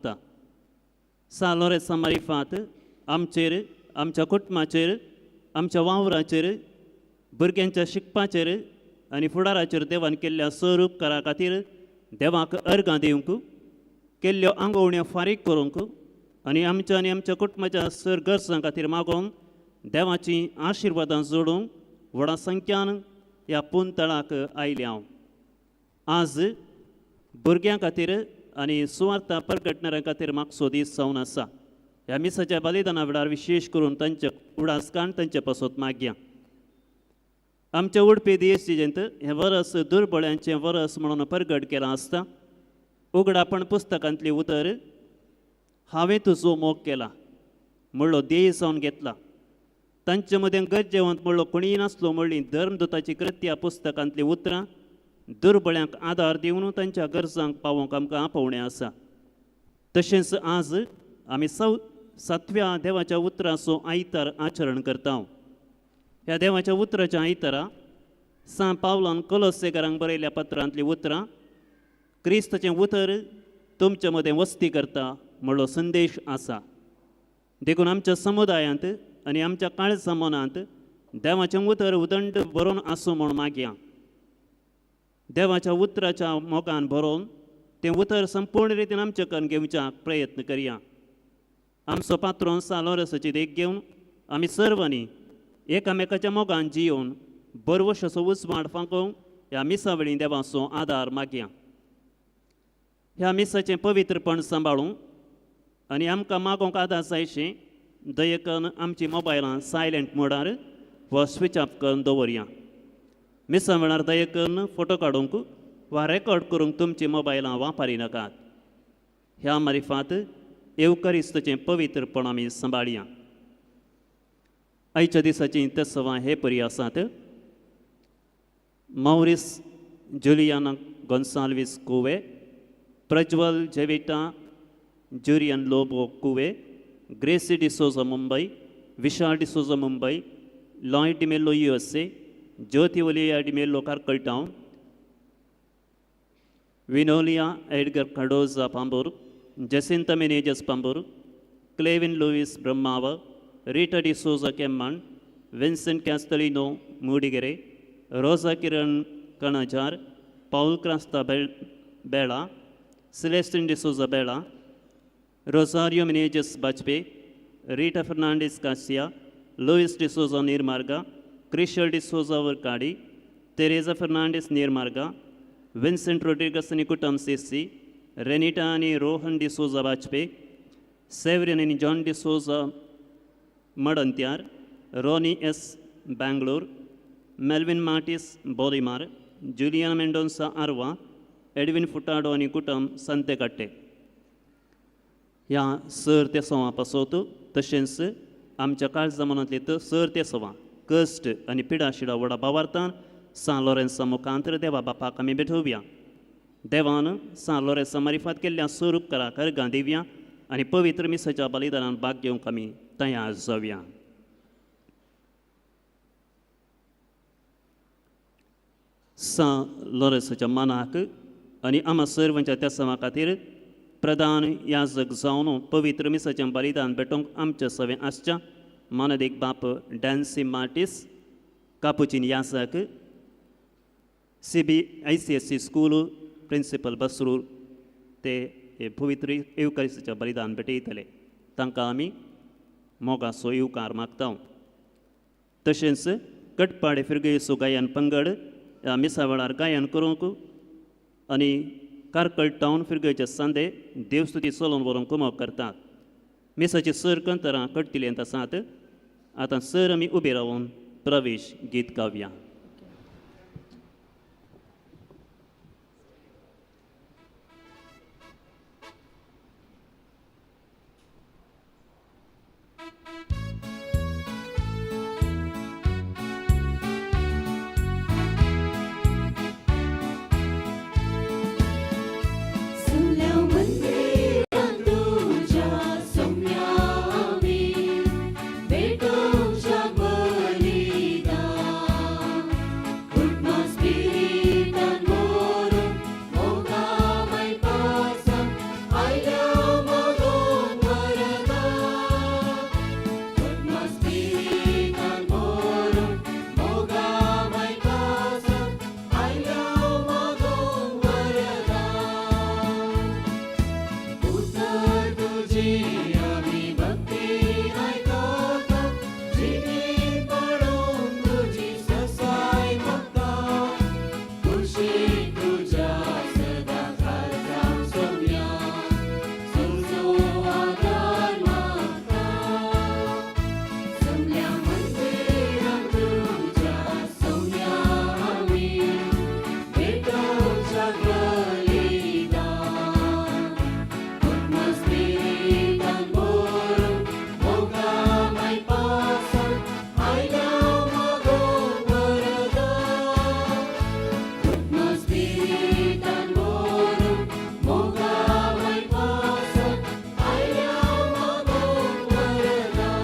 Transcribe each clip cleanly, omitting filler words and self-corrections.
मागता. सा लोरेंसा मारिफात आमचेर, आमच्या कुटुंबाचेर, आमच्या वावराचेर, भुरग्यांच्या शिकपाचेर आनी फुडाराचेर देवान केल्ल्या सर उपकारा खातीर देवाक अर्गां दिवंक, केल्ल्यो आंगोवण्यो फारीक करूंक आनी आमच्या आनी आमच्या कुटुंबाच्या सर गरजां खातीर मागोवन देवाचीं आशिर्वादां जोडूंक व्हडा संख्यान ह्या पुंतळाक आयले हांव. आज भुरग्यां खातीर आनी सुवार्था परगटणाऱ्यां खातीर मागसो दीस जावन आसा. ह्या मिसाच्या बलिदाना वेळार विशेश करून तांचे उडास काण तांचे पासत मागया. आमच्या उडपी देश हें वरस दुर्बळ्यांचें वरस म्हणून परगट केलां आसता. उगडापण पुस्तकांतली उतर हांवें तुजो मोग केला म्हणलो ध्येय जावन घेतला. तांचे मदें गरजेवंत म्हणलो कोणीय नासलो म्हणली धर्मदूताची कृत्या पुस्तकांतली उतरां दुर्बळ्यांक आदार दिवन तांच्या गरजांक पावोवंक आमकां आपोवणें आसा. तशेंच आज आमी सातव्या देवाच्या उतराचो आयतार आचरण करता. ह्या देवाच्या उतराच्या आयतारा सां पावलान कोलोसेकारांक बरयल्ल्या पत्रांतलीं उतरां क्रिस्ताचें उतर तुमचे मदें वस्ती करता म्हणलो संदेश आसा. देखून आमच्या समुदायांत आनी आमच्या काळजा मनांत देवाचें उतर उदंड बरोवन आसूं म्हूण मागया. देवाच्या उतराच्या मोगान बरोवन तें उतर संपूर्ण रितीन आमचे करून घेवच्याक प्रयत्न करया. आमचो पात्रोन सा लोरेसाची देख घेवन आमी सर्वांनी एकामेकाच्या मोगान जियोवन बरवशाचो उजवाड फांकोवंक ह्या मिसावेळी देवाचो आदार मागया. ह्या मिसाचें पवित्रपण सांबाळूंक आनी आमकां मागोवंक आदार जायशें दयेकन आमची मोबायलां सायलंट मोडार वा स्विच ऑफ करून दवरया. मिसां वेळार दयेकन फोटो काडूंक वा रेकॉर्ड करूंक तुमची मोबायलां वापरिनाकात. ह्या मारिफात येवकरिस्ताचें पवित्रपण आमी सांबाळया. आयच्या दिसाचीं तत्सवां हे परी आसात. Maurice Juliana Gonsalves Kuve, Prajwal Jevita Jurian Lobo Kuve, Gracy D'Souza Mumbai, Vishal D'Souza Mumbai, Lloyd D'Mello USA, Jyoti Oliya D'Mello Karkala town, Vinolia Edgar Cardoza Pambur, Jacinta Menezes Pambur, Clevin Luis Brahmavar, Rita D'Souza Kemman, Vincent Castelino Mudigere, Rosa Kiran Kanajar, Paul Crasta Bela, Celestine D'Souza Bela, Rosario Menezes Bajpe, Rita Fernandes Kasia, Luis D'Souza Neermarga, Crishal D'Souza Varkady, Teresa Fernandes Neermarga, Vincent Rodrigues आनी कुटम सिस्सी, रेनिटा आनी रोहन डिसोजा बाजपे, सेवरीन आनी John D'Souza Madantyar, Ronnie S Bangalore, Melvin Martis Bolimar, Julian Mendonca Arva, Edwin Furtado आनी कुटम सांतेकाट्टे. ह्या sir ते सवां पासत तशेंच आमच्या काळजा मनांतली सर ते सवां कश्ट आनी पिडाशिडा व्हडा भावार्थान सां लोरेन्सा मुखांतर देवा बापाक आमी भेटोवया. देवान सां लोरेन्सा मारिफात केल्ल्या सर उपकाराक अर्गां दिवया आनी पवित्र मिसाच्या बलिदानान भाग घेवंक आमी तयार जावया. सां लोरेन्साच्या मनाक आनी आमा सर्वांच्या त्या सवा खातीर प्रधान याजक जावन पवित्र मिसाचें बलिदान भेटोवंक आमच्या सवें आसच्या मानदीक बाप डॅन्सी मार्टीस कापुचीन याजक, CB ICSC school principal Basrur ते हे पवित्र येवकारिस्ताचें बलिदान भेटयतले. तांकां आमी मोगाचो येवकार मागता. तशेंच कटपाडे फिरगेसो गायन पंगड ह्या मिसा वेळार गायन करूंक आनी कार्कळ टावन फिरगेचे सांदे देवस्तुती चलोवन व्हरूंक कुमक करतात. मिसाची सर कंतरां कटतिलेंत आसात. आतां सर आमी उबे रावन प्रवेश गीत गावया. सुल्या मंदिरांत तुज्या सोम्या आमी भेटोवच्या बलिदान. तुजी आमी भक्ती आयकता जिणें पळोवंक तुजी ससाय मागता कुशीक तुज्या सदां घालता सोम्या तुजो आदार मागता समल्या मंदिरां तुज्या सोम्या आमी भेटोवच्या बलिदान आत्मस्पिरितान भरून मोगा मायपासान आयल्या मागोवंक वरदान आत्मस्पिरितान भरून मोगा मायपासान आयल्या मागोवंक वरदान.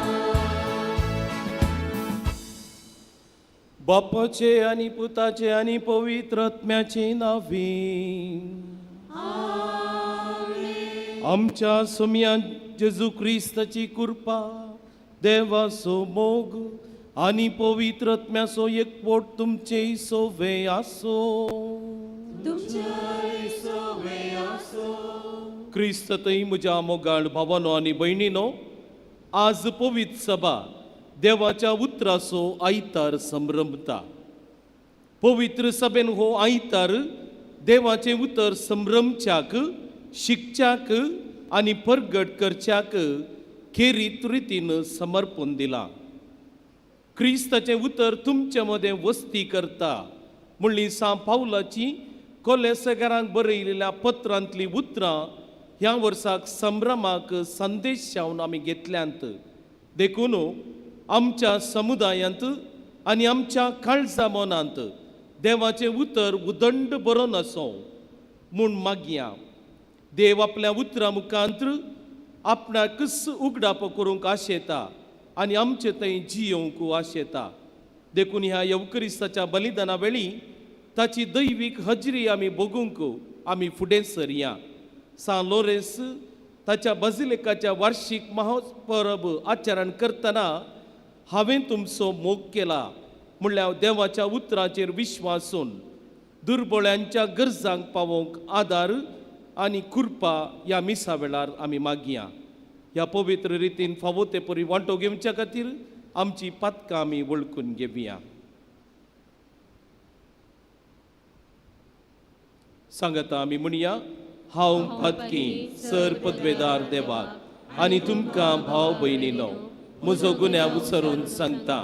बापाचे आनी पुताचे आनी पवित्र आत्म्याचे नावी. आमच्या सोम्या जेजू क्रिस्ताची कृपा, देवाचो मोग आनी पवित्र आत्म्याचो एकवट तुमचे सोवे आसो. क्रिस्त थंय म्हज्या मोगाळ भावानो आनी भयणीनो, आज पवित्र सभा देवाच्या उतराचो आयतार संभ्रमता. पवित्र सभेन हो आयतार देवाचें उतर संभ्रमच्याक, शिकच्याक आनी परगट करच्याक खेरीत रितीन समर्पण दिलां. क्रिस्ताचें उतर तुमचे मदें वस्ती करता म्हणली सां पावलाची कोलेसगरांक बरयलेल्या पत्रांतलीं उतरां ह्या वर्साक संभ्रमाक संदेश जावन आमी घेतल्यांत. देखून आमच्या समुदायांत आनी आमच्या काळजा मनांत देवाचें उतर उदंड बरोवन आसूं म्हूण मागया. देव आपल्या उतरां मुखांत्र आपणाकच उगडाप करूंक आशेता आनी आमचे थंय जियोवंक आशेता. देखून ह्या येवक्रिस्ताच्या बलिदाना वेळी ताची दैवीक हजरी आमी भोगूंक आमी फुडें सरया. सां लोरेंस ताच्या बाजिलेकाच्या वार्षीक महोत्सव आचरण करतना हांवें तुमचो मोग केला म्हणल्यार देवाच्या उतराचेर विश्वासून दुर्बळ्यांच्या गरजांक पावोवंक आदार आनी कृपा ह्या मिसा वेळार आमी मागया. ह्या पवित्र रितीन फावो ते परी वांटो घेवच्या खातीर आमची पातकां आमी वळखून घेवया. सांगता आमी म्हणया, हांव पातकी सर पदवेदार देवाक आनी तुमकां भाव भयणीनो म्हजो गुन्यांव उसरून सांगता.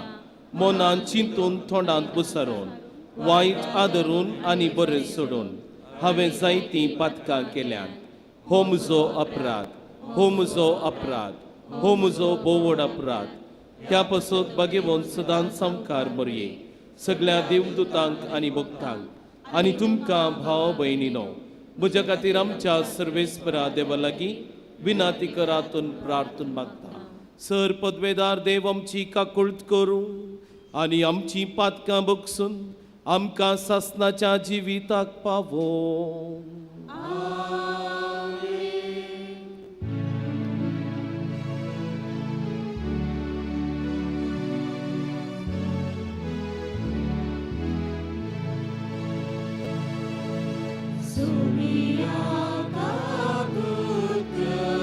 मनान चिंतून, तोंडांत उसरून, वायट आदरून आनी बरें सोडून हांवें जायतीं पातकां केल्यांत. हो म्हजो अपराध, हो म्हजो अपराध, हो म्हजो बोवड अपराध. ह्या पासत बागेवन सदांच सामकार मरये सगळ्या देवदूतांक आनी भक्तांक आनी तुमकां भाव भयणीनो म्हज्या खातीर आमच्या सर्वेस्परा देवा लागीं विनाती करातून प्रार्थन मागता. सर पदवेदार देव आमची काकुळट करूं आनी आमची पातकां बगसून आमकां सासनाच्या जिविताक पावो. सोम्या काकुत कर,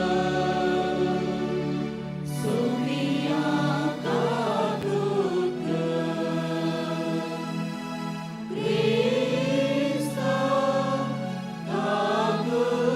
सोम्या काकुत कर, क्रिस्ता काकुत.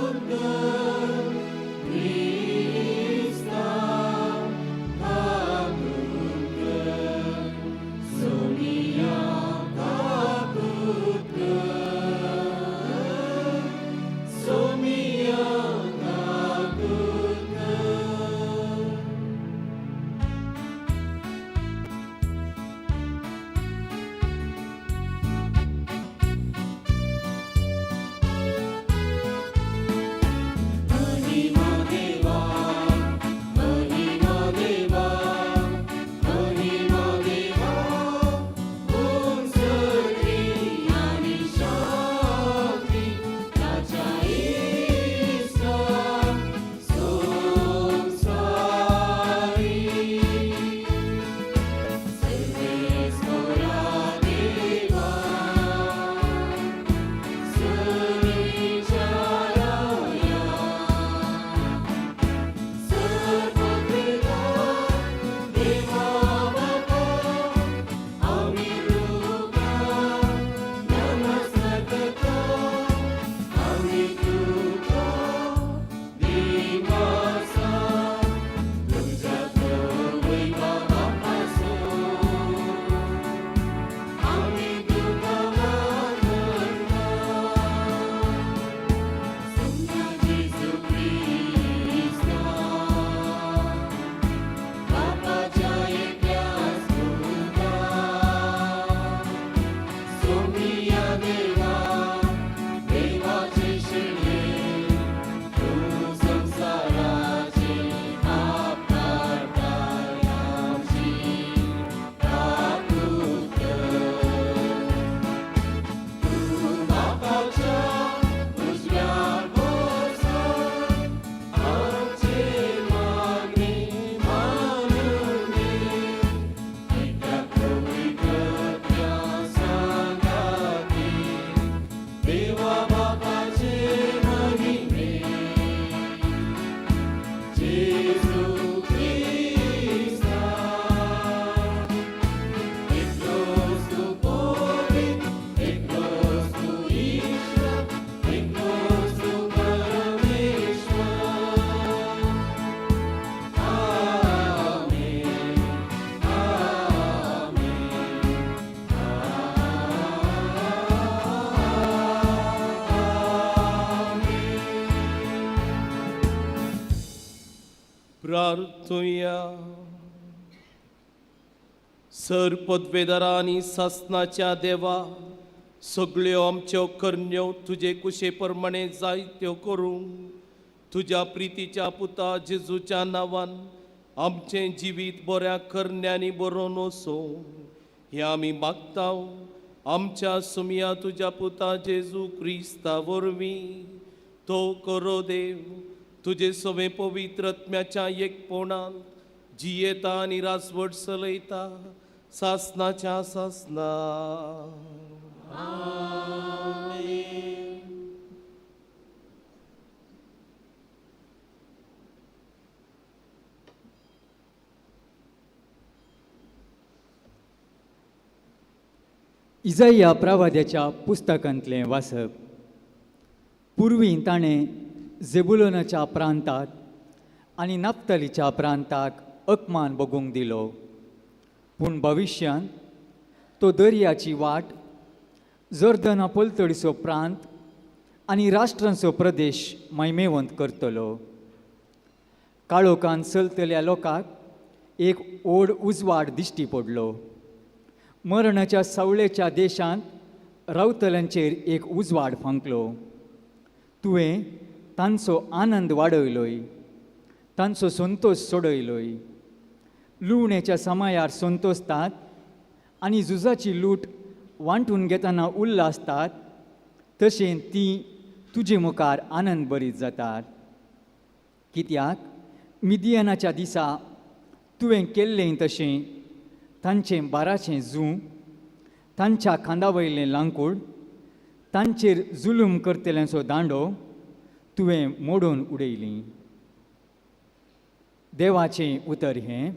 प्रार्थुया. सर पदवेदारा आनी सासनाच्या देवा, सगळ्यो आमच्यो करण्यो तुजे कुशे प्रमाणे जायत्यो करूंक तुज्या प्रितीच्या पुता जेजूच्या नांवान आमचें जिवीत बऱ्या करण्यांनी बरोवन वचूं हें आमी मागता आमच्या सुमया तुज्या पुता जेजू क्रिस्ता वरवीं. तो करो देव तुजे सवे पवित्र आत्म्याच्या एकपणान जियेता आनी राजवट चलयता सासनाच्या सासना. इजाया प्रवाद्याच्या पुस्तकांतलें वाचप. पुर्वी ताणें जेबुलोनाच्या प्रांताक आनी नाप्तलीच्या प्रांताक अकमान बगूंक दिलो, पूण भविश्यांत तो दर्याची वाट, जोर्दना पलतडीचो प्रांत आनी राष्ट्रांचो प्रदेश मैमेवंत करतलो. काळोखान चलतल्या लोकांक एक ओड उजवाड दिश्टी पडलो. मरणाच्या सावळेच्या देशांत रावतल्यांचेर एक उजवाड फांकलो. तुवें तांचो आनंद वाडयलोय, तांचो संतोश सोडयलोय. लुवणेच्या समायार संतोसतात आनी झुजाची लूट वांटून घेतना उल्लासतात, तशें ती तुजे मुखार आनंद बरीत जातात. कित्याक मिदियनाच्या दिसा तुवें केल्लें तशें तांचें बाराचें जूं, तांच्या खांदा वयलें लांकूड, तांचेर जुलूम करतल्यांचो दांडो तुवें मोडून उडयली. देवाचें उतर हें.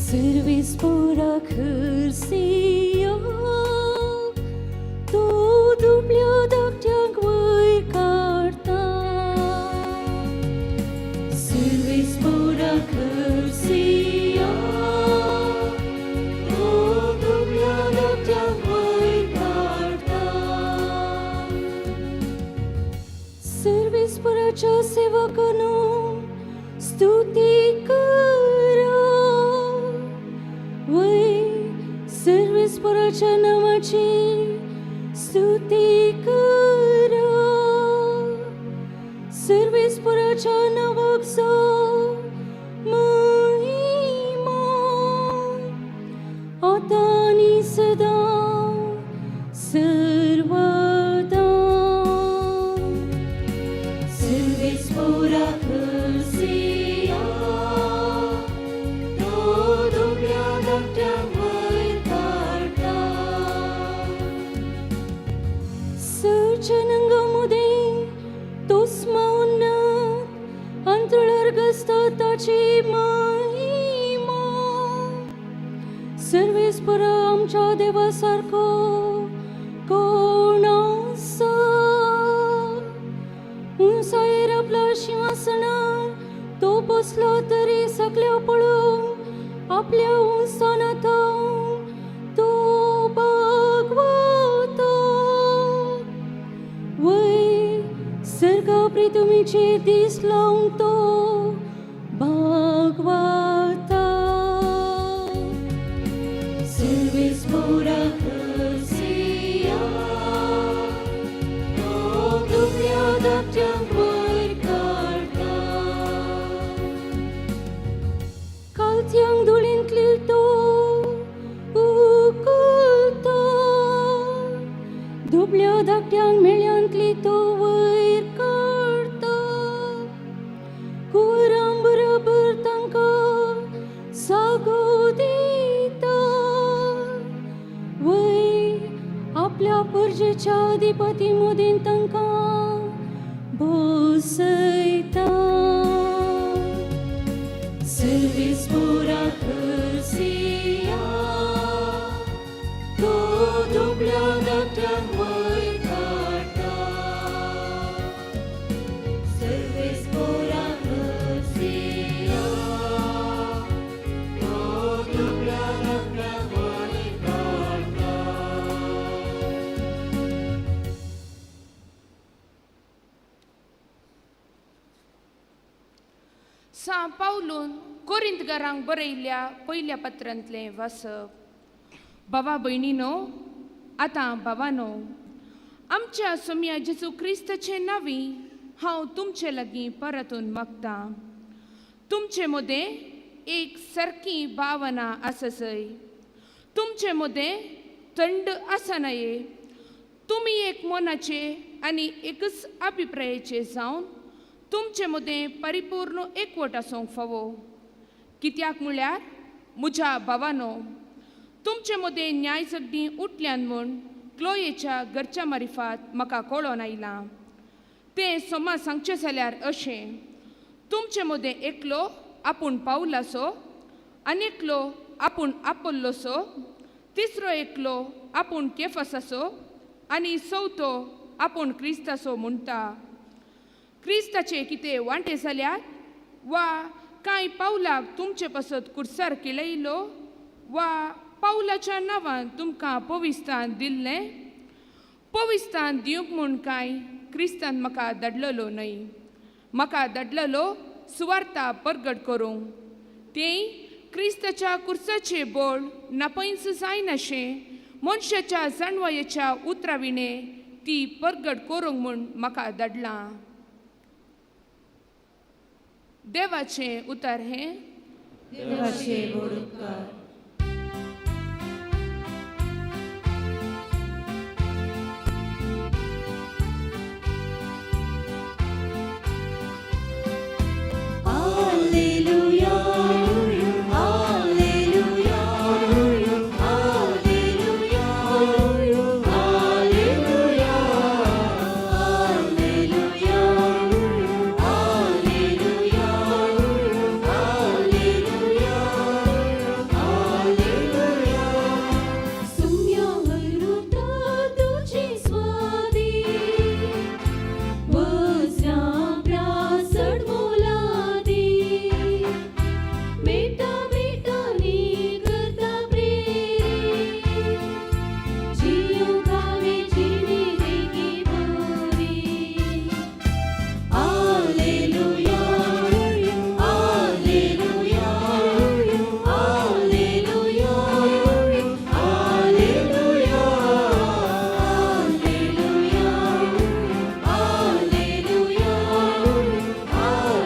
Servis bırakırsın doğdum yadaktan karta. Servis bırakırsın doğdum yadaktan karta. Servis bıraca sevakano stuti kara. सर्वेस्पराच्या नावाची स्तुती करा. सर्वेस्पराच्या नावाक महिमा आता आणि सदा सर्वदा. सर्वेस्परा करसिया तो दुबळ्या सर्वेस्परा आमच्या देवा सारको कोण आसा? उंचायेर आपल्या शिंवासनार तो बसलो तरी सगळ्यो पळोवंक आपल्या उंचानात तो बागवता. वय सर्गा प्रितुमीचेर दीस लावंक तो बागवता. सर्वेस्पोरा हरसिया तो दुबळ्या धाकट्यांक वयर काडटा. कालत्यांक धुळींतली तो उखलता. दुबळ्या धाकट्यांक मेळ्यांतली तो वयर काडटा. कुंवरां बरोबर तांकां सागो दिता. वय आपल्या परजेच्या अधिपती मदीं तांकां बसयता. सर्वेस्पोरा हरसिया तो दुबळ्या धाकट्यांक वयर काडटा. सर्वेस्पोरा हरसिया तो दुबळ्या धाकट्यांक वयर काडटा. सां पावलून कोरिंतगरांक बरयल्ल्या पयल्या पत्रांतलें वाचप. बाबा भयणीनो, आतां बाबानो, आमच्या सोम्या जेजू क्रिस्ताचे नांवी हांव तुमचे लागीं परतून मागतां. तुमचे मदें एक सारकी भावना आससय. तुमचे मदें थंड आसनाये. तुमी एक मनाचे आनी एकच अभिप्रायाचे जावन तुमचे मदें परिपूर्ण एकवट आसूंक फावो. कित्याक म्हळ्यार म्हज्या भावानो, तुमचे मदें न्याय झगडीं उठल्यान म्हूण क्लोयेच्या घरच्या मारिफात म्हाका कळोन आयलां. तें सोमा सांगचें जाल्यार अशें, तुमचे मदें एकलो आपूण पावलासो आनी एकलो आपूण आपोल्लोसो, तिसरो एकलो आपूण केफासाचो आनी चवथो आपूण क्रिस्ताचो म्हणटा. क्रिस्ताचे कितें वांटे जाल्यात वा कांय पावलाक तुमचे पासत कुर्सार केळयलो वा पावलाच्या नांवान तुमकां पविस्तान दिल्लें, पविस्तान दिवंक म्हूण कांय क्रिस्तान म्हाका धाडलेलो न्हय. म्हाका धाडलेलो सुवार्ता परगट करूंक, तें क्रिस्ताच्या कुर्साचें बळ नापयंच जायनाशें मनशाच्या जाणवायेच्या उतरां विणें ती परगट करूंक म्हूण म्हाका धाडलां. देवाचें उतर हें. देवाचे व्हड उपकार. Alleluia, Alleluia, Alleluia, Alleluia, Alleluia, Alleluia, Alleluia, Alleluia. सुम्या हरुता तुझी स्वादी वज्रा प्रासड मोलादी बेटा बेटा नी करता प्रेरी जियो गावे जिनी देखी बोरी. Alleluia, Alleluia, Alleluia, Alleluia, Alleluia, Alleluia,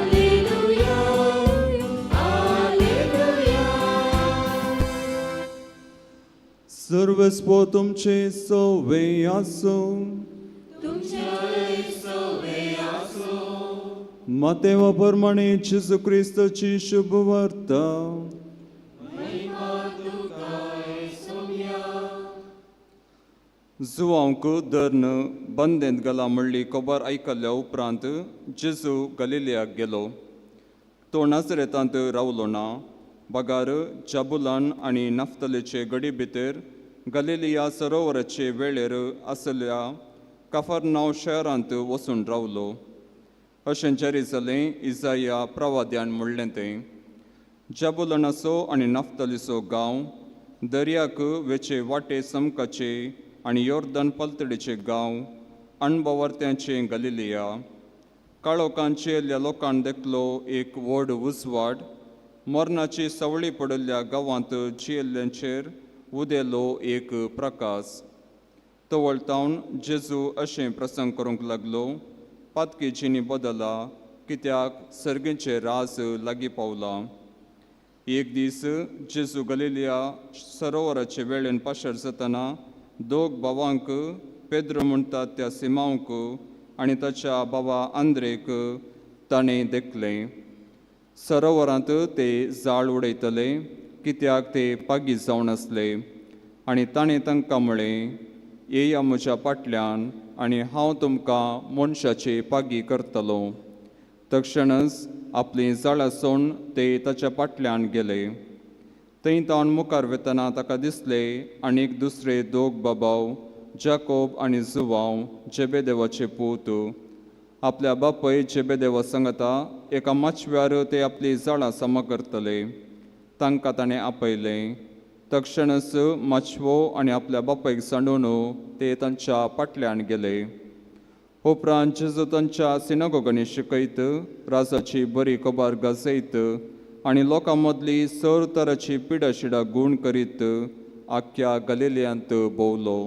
Alleluia, Alleluia. सर्वस्व तुमचे सोवे आसूं. मातेवा प्रमाणे जेजू क्रिस्ताची शुभ वार्ता. जुवांक धरून बंदेंत घाला म्हणली खबर आयकल्ल्या उपरांत जेजू गलिलियाक गेलो. तो नाजरेतांत रावलो ना. बगार जाबुलान आनी नफ्तलीचे गडी भितर गलिलिया सरोवराचे वेळेर आसल्या कफरनाव शहरांत वचून रावलो. अशें जारी जालें इजाया प्रवाद्यान म्हणलें तें. जबुलनाचो आनी नफ्तलीचो गांव दर्याक वेचे वाटे समकाचे आनी योर्दन पलतडीचे गांव अणभवार्त्यांचे गलिलिया काळोखांचे येयल्ल्या लोकान देखलो एक व्हड उजवाड. मरणाची सवळी पडिल्ल्या गांवांत जियेल्ल्यांचेर उदेलो एक प्रकाश. तवळतावन जेजू अशें प्रसंग करूंक लागलो, पातकी जिणी बदला कित्याक सर्गीचे राज लागीं पावलां. एक दीस जेजू गलिलिया सरोवराचे वेळेन पाशार जातना दोग भावांक पेद्रो म्हणटात त्या सिमांवक आनी ताच्या बाबा आंद्रेक ताणें देखलें. सरोवरांत ते जाळ उडयतले कित्याक ते पागी जावन आसले. आनी ताणें तांकां म्हळें, येया म्हज्या फाटल्यान आनी हांव तुमकां मनशाचे पागी करतलो. तक्षणच आपली जाळां सोडून ते ताच्या फाटल्यान गेले. थंय तावन मुखार वेतना ताका दिसले आनीक दुसरे दोग बाबाव जाकोब आनी जुवांव जेबेदेवाचे पूत आपल्या बापय जेबेदेवा सांगता एका माचव्यार ते आपली जाळां सामा करतले. तांकां ताणें आपयलें. तक्षणच माचवो आनी आपल्या बापायक सांडून ते तांच्या फाटल्यान गेले. उपरांत जेजू तांच्या सिनागोगांनी शिकयत राजाची बरी खबर गाजयत आनी लोकां मदली सर तराची पिडाशिडा गूण करीत आख्ख्या गलिलियांत भोंवलो.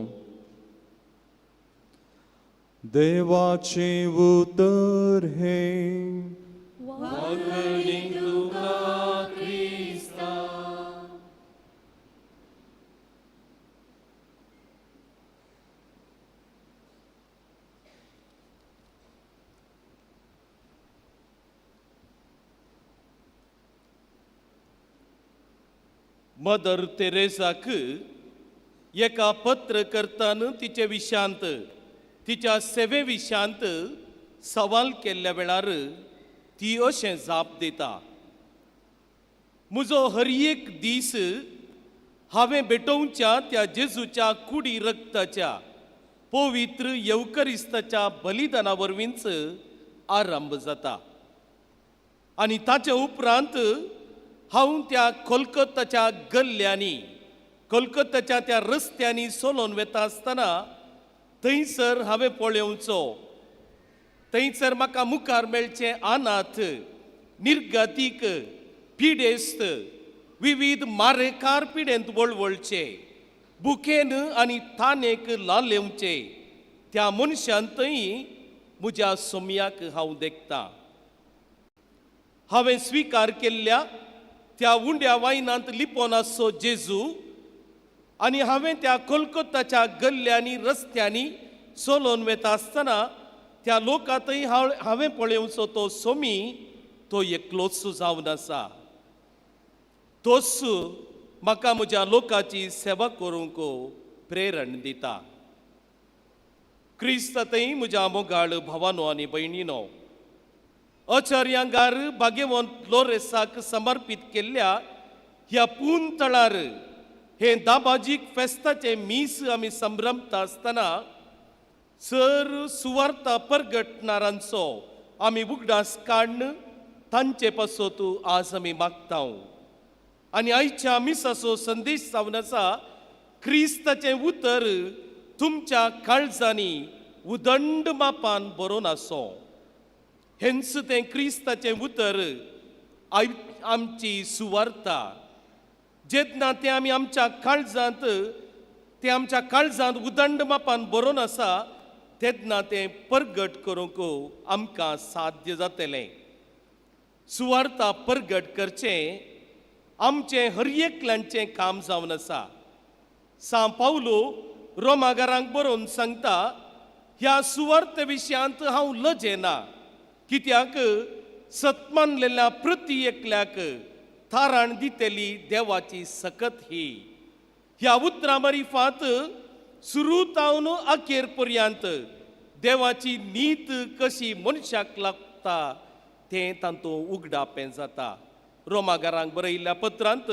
देवाचें उतर हें. मदर तेरेसाक एका पत्रकर्त्यान तिचे विशांत तिच्या सेवे विशांत सवाल केल्ल्या वेळार ती अशें जाप दिता, म्हजो हर एक दीस हांवें भेटोवच्या त्या जेजूच्या कुडी रक्ताच्या पवित्र येवकरिस्ताच्या बलिदाना वरवींच आरंभ जाता आनी ताचे उपरांत हांव त्या कोलकत्ताच्या गल्ल्यांनी कोलकत्ताच्या त्या रस्त्यांनी चलोवन वेता आसतना थंयसर हांवें पळोवचो, थंयसर म्हाका मुखार मेळचें अनाथ निर्गतीक पिडेस्त विविध मारेकार पिडेंत वळवळचे बुकेन आनी तानेक लालेवचे त्या मनशान थंय म्हज्या सोम्याक हांव देखता. हांवें स्विकार केल्ल्या त्या उंड्या वायनांत लिपोन आसचो जेजू आनी हांवें त्या कोलकत्ताच्या गल्ल्यांनी रस्त्यांनी चलोवन वेता आसतना त्या लोकांतय हांवें पळोवचो तो सोमी तो एकलोच जावन आसा. तोच म्हाका म्हज्या लोकांची सेवा करूंक प्रेरण दिता. क्रिस्तांतय म्हज्या मोगाळ भावानो आनी भयणीनो, अचर्यांगार भाग्यवंत लोरेसाक समर्पीत केल्ल्या ह्या पून तळार हे दाबाजीक फेस्ताचें मीस आमी संभ्रमता आसतना सर सुवार्ता परगटणारांचो आमी उगडास काडून तांचे पासत आज आमी मागता. आनी आयच्या मिसाचो संदेश जावन आसा, क्रिस्ताचें उतर तुमच्या काळजांनी उदंड मापान बरोवन आसो. हेंच तें क्रिस्ताचें उतर आमची सुवार्ता. जेन्ना तें आमी आमच्या काळजांत तें आमच्या काळजांत उदंड मापान बरोवन आसा तेन्ना तें परगट करूंक आमकां साध्य जातलें. सुवार्ता परगट करचें आमचें हर एकल्यांचें काम जावन आसा. सां पावलो रोमागारांक बरोवन सांगता, ह्या सुवार्ते विशयांत हांव लजेना कित्याक सत्मानलेल्या प्रती एकल्याक थाराण दितली देवाची सकत ही. ह्या उतरां मारिफात सुरू तावन अखेर पर्यंत देवाची नीत कशी मनशाक लागता तें तातूंत उगडापें जाता. रोमागारांक बरयल्ल्या पत्रांत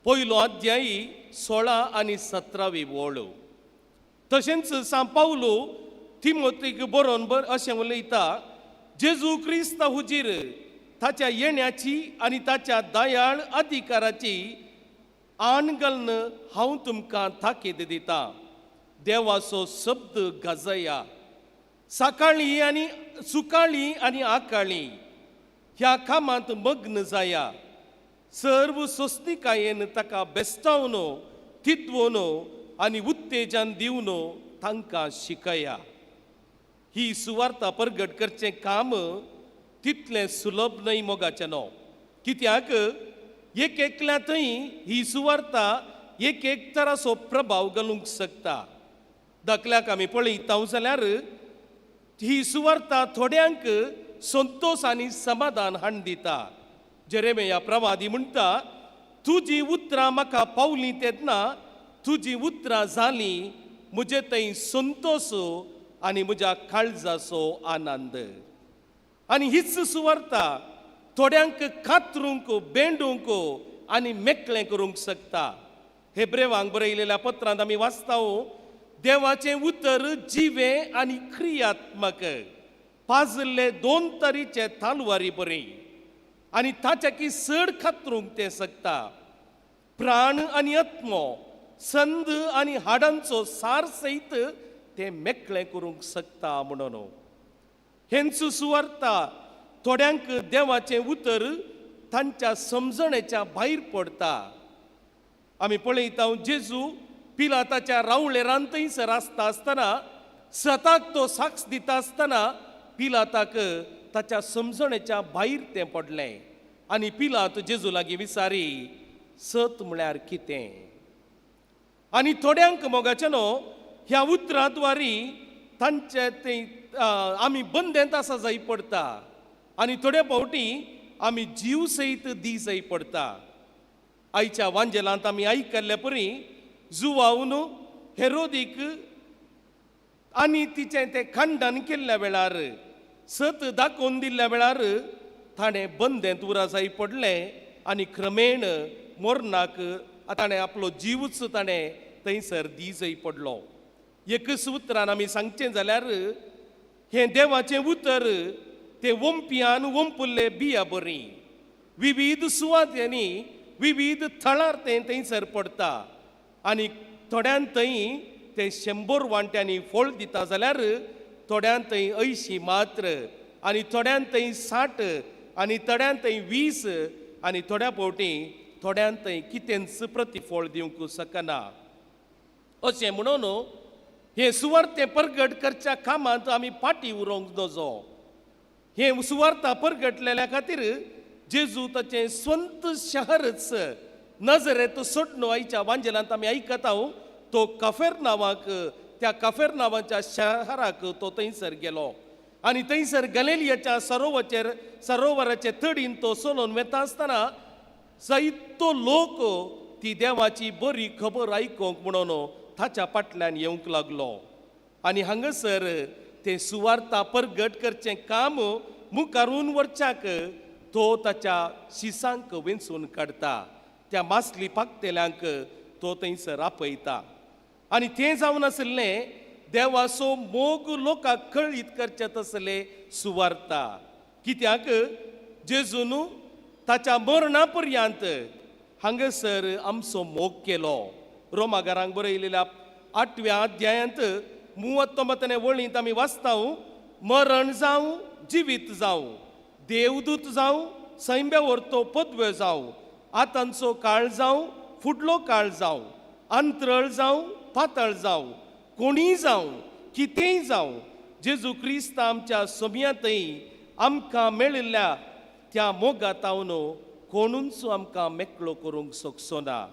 पयलो अध्यायी 16 आनी 17वी वळ. तशेंच सांव पावलो तिमोतीक बरोवन बर अशें उलयता, जेजू क्रिस्ता हुजीर ताच्या येण्याची आनी ताच्या दयाळ अधिकाराची आण घालून हांव तुमकां ताकीद दिता. देवाचो शब्द गाजया. सकाळी आनी सुकाळी आनी आकाळी ह्या कामांत मग्न जाया. सर्व स्वस्तिकायेन ताका बेस्तावन तितवोन आनी उत्तेजन दिवन तांकां शिकया. ही सुवार्ता परगट करचें काम तितलें सुलभ न्हय मोगाचें न्हू, कित्याक एक एकल्या थंय ही सुवार्ता एक एक तराचो प्रभाव घालूंक शकता. धाकल्याक आमी पळयता जाल्यार ही सुवार्ता थोड्यांक संतोश आनी समाधान हाडून दिता. जेरेमिया प्रवादी म्हणटा, तुजी उतरां म्हाका पावलीं तेन्ना तुजी उतरां जालीं म्हजे थंय संतोश आनी म्हज्या काळजाचो आनंद. आनी हीच सुवार्ता थोड्यांक कातरूंक बेंडूंक आनी मेकळें करूंक शकता. हेब्रेवांक बरयलेल्या पत्रांत आमी वाचता, देवाचें उतर जिवें आनी क्रियात्मक पाजल्ले दोन तरेचे तालवारी बरी आनी ताच्याकी चड कातरूंक तें शकता. प्राण आनी आत्मो, संद आनी हाडांचो सार सयत तें मेकळें करूंक शकता. म्हणून हेंच सुवार्ता थोड्यांक देवाचें उतर तांच्या समजणेच्या भायर पडटा. आमी पळयता जेजू पिलाताच्या रावळेरान थंयसर आसता आसतना सताक तो साक्ष दिता आसतना पिलाताक ताच्या समजणेच्या भायर तें पडलें आनी पिलात जेजू लागीं विचारी, सत म्हळ्यार कितें? आनी थोड्यांक मोगाचें न्हू ह्या उतरां द्वारी तांचे तें आमी बंदेंत आसा जाय पडटा आनी थोड्या फावटी आमी जीव सयत दी जाय पडटा. आयच्या वांजेलांत आमी आयकल्ले परी जुवावन हेरोदीक आनी तिचें तें खंडन केल्ल्या वेळार सत दाखोवन दिल्ल्या वेळार ताणें बंदेंत उरा जाय पडलें आनी क्रमेण मोरनाक ताणें आपलो जीवच ताणें थंयसर दी जाय पडलो. एकच उतरान आमी सांगचें जाल्यार हें देवाचें उतर तें वंपियान वंपुल्ले बिया बरी विविध सुवात्यांनी विविध थळार तें थंयसर पडटा आनी थोड्यान थंय तें 100 वांट्यांनी फळ दिता जाल्यार थोड्यान थंय 80 मात्र आनी थोड्यान थंय 60 आनी थोड्यान थंय 20 आनी थोड्या फावटी थोड्यान थंय कितेंच प्रतिफळ दिवंक शकना. अशें म्हणून हें सुवार्तें परगट करच्या कामांत आमी फाटीं उरोवंक नजो. हें सुवार्ता परगटलेल्या खातीर जेजू ताचें स्वंत शहरच नजरेंत सोडून आयच्या वांजेलांत आमी आयकता तो कफेर नांवाक त्या कफेर नांवाच्या शहराक तो थंयसर गेलो आनी थंयसर गलेलियाच्या सरोवराचेर सरोवराचे तडीन तो चलोवन वेता आसतना जायतो लोक ती देवाची बरी खबर आयकूंक म्हणून ताच्या फाटल्यान येवंक लागलो. आनी हांगासर तें सुवार्ता परगट करचें काम मुखारून वरच्याक तो ताच्या शिसांक वेंचून काडटा, त्या मासली पाकतेल्यांक तो थंयसर आपयता. आनी तें जावन आशिल्लें देवाचो मोग लोकांक कळीत करचें तसलें सुवार्ता. कित्याक जेजून ताच्या मरणा पर्यंत हांगासर आमचो मोग केलो. रोमागारांक बरयलेल्या 8व्या अध्यायांत 39 वळींत आमी वाचता, मरण जावं जिवीत जावं, देवदूत जावं, सैंब्या व्हरतो पदव्यो जावं, आतांचो काळ जावं, फुडलो काळ जावं, अंतरळ जावं, पातळ जावं, कोणीय जावं, कितेंय जावं, जेजू क्रिस्त आमच्या सोम्यांतय आमकां मेळिल्ल्या त्या मोगातावन कोणूच आमकां मेकळो करूंक शकचो ना.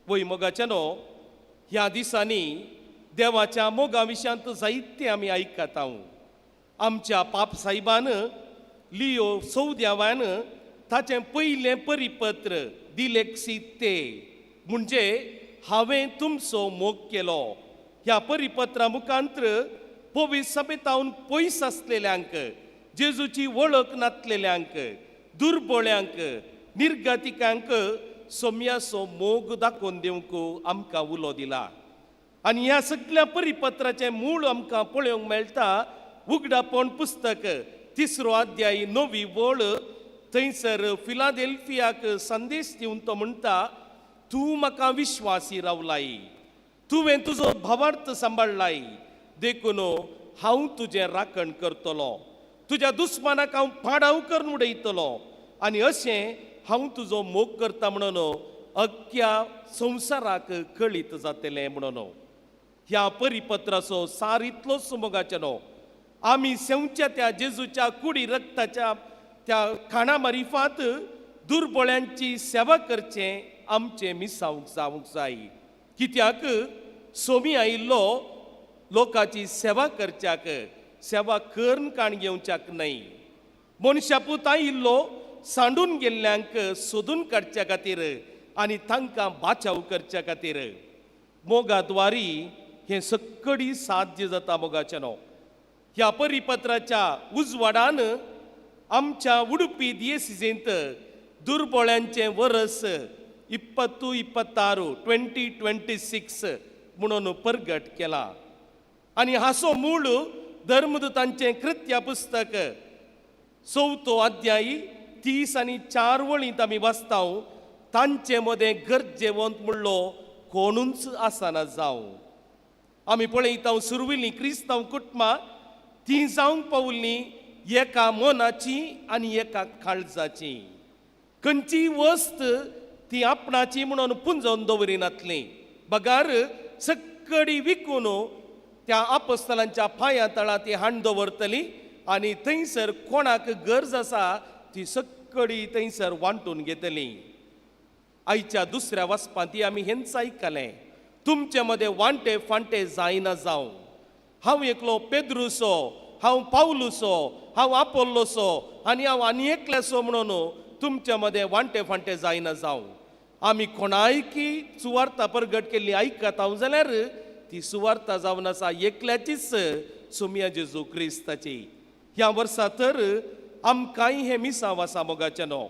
वय मोगाचें न्हू ह्या दिसांनी देवाच्या मोगा विशयांत जायते आमी आयकता. आमच्या पाप साहेबान लियो 14व्यान ताचें पयलें परिपत्र दिलेक्सी ते म्हणजे हांवें तुमचो मोग केलो ह्या परिपत्रा मुखांत्र पवित्र सभेतावन पयस आसलेल्यांक, जेजूची वळख नातलेल्यांक, दुर्बळ्यांक निर्गतिकांक सोम्याचो मोग दाखोवन दिवंक आमकां उलो दिला. आनी ह्या सगळ्या परिपत्राचें मूळ आमकां पळोवंक मेळटा उगडापण पुस्तक 3 अध्याय 9 वळ. थंयसर फिलादेल्फियाक संदेश दिवन तो म्हणटा, तूं म्हाका विश्वासी रावलाय, तुवें तुजो भावार्थ सांबाळ्ळाय, देखून हांव तुजें राखण करतलो, तुज्या दुस्मानाक हांव पाडाव करून उडयतलो आनी अशें हांव तुजो मोग करता म्हणून अख्ख्या संवसाराक कळीत जातलें म्हणून. ह्या परिपत्राचो सार इतलोच मोगाचें न्हू, आमी सेवच्या त्या जेजूच्या कुडी रक्ताच्या त्या खाणा मारिफात दुर्बळ्यांची सेवा करचें आमचें मिसावंक जावंक जाय. कित्याक सोमी आयिल्लो लोकांची सेवा करच्याक, सेवा करून काण घेवच्याक न्हय. मनशा पूत आयिल्लो सांडून गेल्ल्यांक सोदून काडच्या खातीर आनी तांकां बाचाव करच्या खातीर. मोगाद्वारी हें सक्कडी साध्य जाता मोगाचें न्हू. ह्या परिपत्राच्या उजवाडान आमच्या उडुपी दियेसिजेंत दुर्बळ्यांचें वरस 2026 2026 म्हणून परगट केला. आनी हाचो मूळ धर्मदूतांचें कृत्या पुस्तक 4 अध्याय 30 आनी 4 वळींत आमी वाचता, तांचे मदें गरजेवंत म्हणलो कोणूच आसना जावं. आमी पळयता सुरविल्लीं क्रिस्तांव कुटुंबां ती जावंक पावल्लीं एका मनाची आनी एका काळजाची. खंयचीय वस्त ती आपणाची म्हणून पुंजोवन दवरिनातली, बगार सक्कडी विकून त्या आपस्तलांच्या पांया तळा ती हाण दवरतली आनी थंयसर कोणाक गरज आसा ती सक्कडी थंयसर वांटून घेतली. आयच्या दुसऱ्या वाचपांत ती आमी हेंच आयकलें, तुमचे मदें वांटे फांटे जायना जावं, हांव एकलो पेद्रुसो, हांव पावलुसो, हांव आपोल्लोसो आनी हांव आनी एकल्यासो म्हणून तुमचे मदें वांटे फांटे जायना जावं. आमी कोणायकी सुवार्ता परगट केल्ली आयकत हांव जाल्यार ती सुवार्ता जावन आसा एकल्याचीच, सोमिया जेजू क्रिस्ताची. ह्या वर्सा तर आमकांय हें मिसांव आसा मोगाचें न्हू,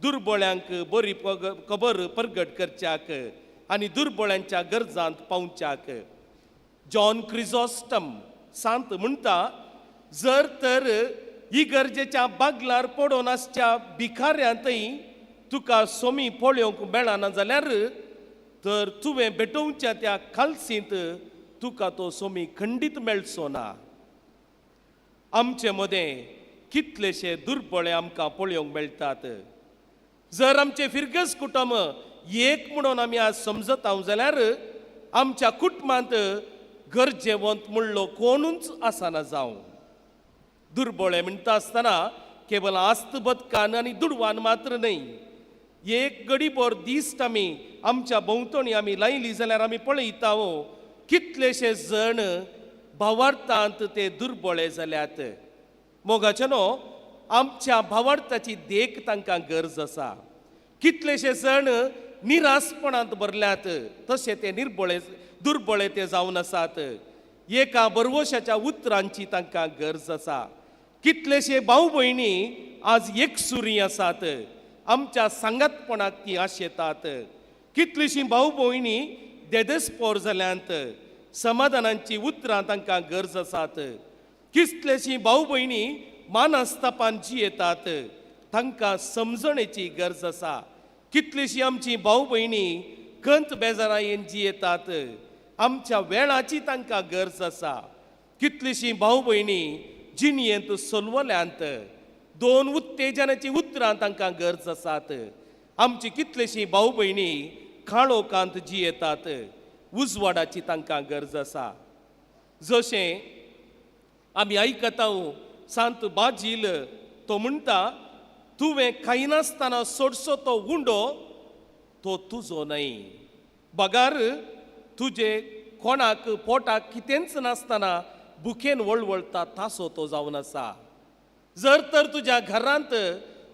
दुर्बळ्यांक बरी खबर परगट करच्याक आनी दुर्बळ्यांच्या गरजांत पावच्याक. जॉन क्रिझॉस्टम सांत म्हणटा, जर तर इगर्जेच्या बागलार पडोन आसच्या भिकाऱ्यांतय तुका सोमी पळोवंक मेळना जाल्यार तर तुवें भेटोवच्या त्या खालसींत तुका तो सोमी खंडीत मेळचो ना. आमचे मदें कितलेशे दुर्बळे आमकां पळोवंक मेळटात. जर आमचे फिरगस कुटुंब एक म्हणून आमी आज समजता जाल्यार आमच्या कुटुंबांत गरजेवंत म्हणलो कोणूच आसना जावं. दुर्बळे म्हणटा आसतना केवल आस्त बदकान आनी दुडवान मात्र न्हय, एक गडीभर दिश्ट आमी आमच्या भोंवतणी आमी लायली जाल्यार आमी पळयता कितलेशे जण भावार्थांत ते दुर्बळे जाल्यात. मोगाचे न्हू, आमच्या भावार्थाची देख तांकां गरज आसा. कितलेशे जण निरासपणांत भरल्यात, तशे ते निर्बळे दुर्बळे ते जावन आसात. एका बरवशाच्या उतरांची तांकां गरज आसा. कितलेशे भाव भयणी आज एकसुरी आसात, आमच्या सांगातपणाक ती आशेतात. कितलीशीं भाव भयणी देदेस्पोर जाल्यांत, समाधानांची उतरां तांकां गरज आसात. कितलेशीं भाव भयणी मानस्तापान जियेतात, तांकां समजणेची गरज आसा. कितलीशीं आमची भाव भयणी कंत बेजारायेन जियेतात, आमच्या वेळाची तांकां गरज आसा. कितलीशीं भाव भयणी जिणयेंत सोलवल्यांत, दोन उत्तेजनाची उतरां तांकां गरज आसात. आमची कितलीशीं भाव भयणी काळोखांत जियेतात, उजवाडाची तांकां गरज आसा. जशें आमी आयकता सांत बाजील तो म्हणटा, तुवें खायनासतना सोडसो तो उंडो तो तुजो न्हय, बगार तुजे कोणाक पोटाक कितेंच नासतना भुकेन वळवळटा तासो तो जावन आसा. जर तर तुज्या घरांत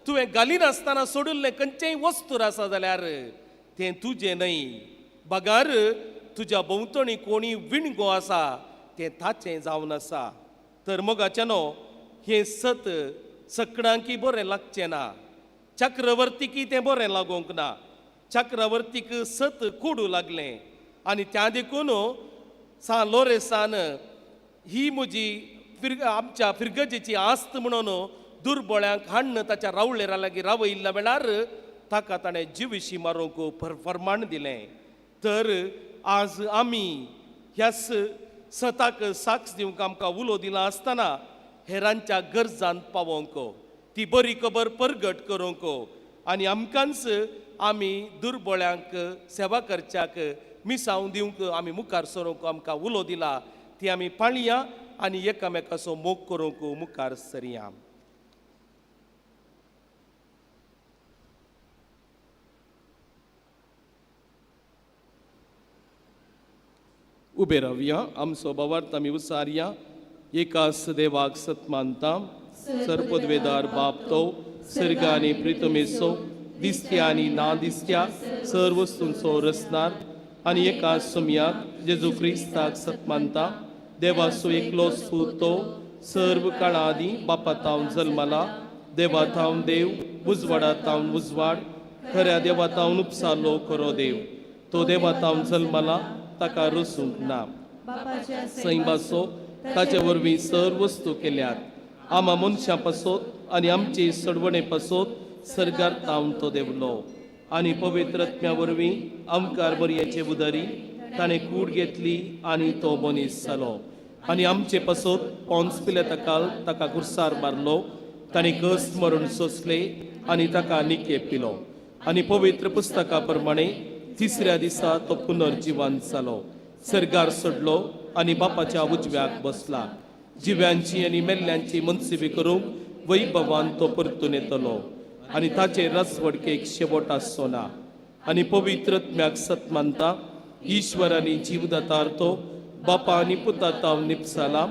तुवें घालिनासतना सोडिल्लें खंयचेंय वस्तूर आसा जाल्यार तें तुजें न्हय, बगार तुज्या भोंवतणी कोणी विणगो आसा तें ताचें जावन आसा. तर मोगाचें न्हू, हें सत सकडांकी बरें लागचें ना, चक्रवर्तीक तें बरें लागूंक ना. चक्रवर्तीक सत कुडू लागलें आनी त्या देखून सा लोरेसान ही म्हजी आमच्या फिरगजेची आस्त म्हणून दुर्बळ्यांक हाडून ताच्या रावळेरा लागीं रावयल्ल्या वेळार ताका ताणें जिविशी मारूंक फरमाण दिलें. तर आज आमी ह्याच सताक साक्ष दिवंक आमकां उलो दिला आसतना हेरांच्या गरजांत पावोवंक, ती बरी खबर परगट करूंक आनी आमकांच आमी दुर्बळ्यांक सेवा करच्याक मिसांव दिवंक आमी मुखार सरूंक आमकां उलो दिला ती आमी पाळया आनी एकामेकाचो मोग करूंक मुखार सरया. उबे रावया, आमचो भावार्थ आमी उसारया. एकास देवाक सत मानता, सर्पद्वेदार बाप तो सर्ग आनी प्रितमेचो दिसत्या आनी ना दिसत्या सर्व वस्तूंचो रचनार आनी एका सुमयाक जेजू क्रिस्ताक सत मानता, देवाचो एकलोच पूत तो सर्व काळा आदीं बापा तावन जल्मला, देवा थावन देव, उजवाडा तावन उजवाड, खऱ्या देवा तावन उपसालो खरो देव, तो देवा तावन जल्मला, ताका रसूंक ना, सैमाचो ताचे वरवीं सर्व वस्तू केल्यात, आमा मनशां पासत आनी आमचे सडवणे पासत सर्गार तावन तो देवलो आनी पवित्र आत्म्या वरवीं आमकार बरयाचे उदरी ताणें कूड घेतली आनी तो मनीस जालो आनी आमचे पासत पोन्स पिलेताकाल ताका कुर्सार मारलो, ताणें कस्ट मरण सोंसले आनी ताका निकेप पिलो आनी पवित्र पुस्तका प्रमाणे तिसऱ्या दिसा तो पुनर्जिवन जालो, सर्गार सोडलो आनी बापाच्या उजव्याक बसला, जिव्यांची आनी मेल्ल्यांची मनसिबी करूंक वैभवान तो परतून येतलो आनी ताचे रसवडकेक शेवट आसचो ना. आनी पवित्र आत्म्याक सत मानता, ईश्वर आनी जीवदातार तो बापा आनी पुता तावन निपसाला,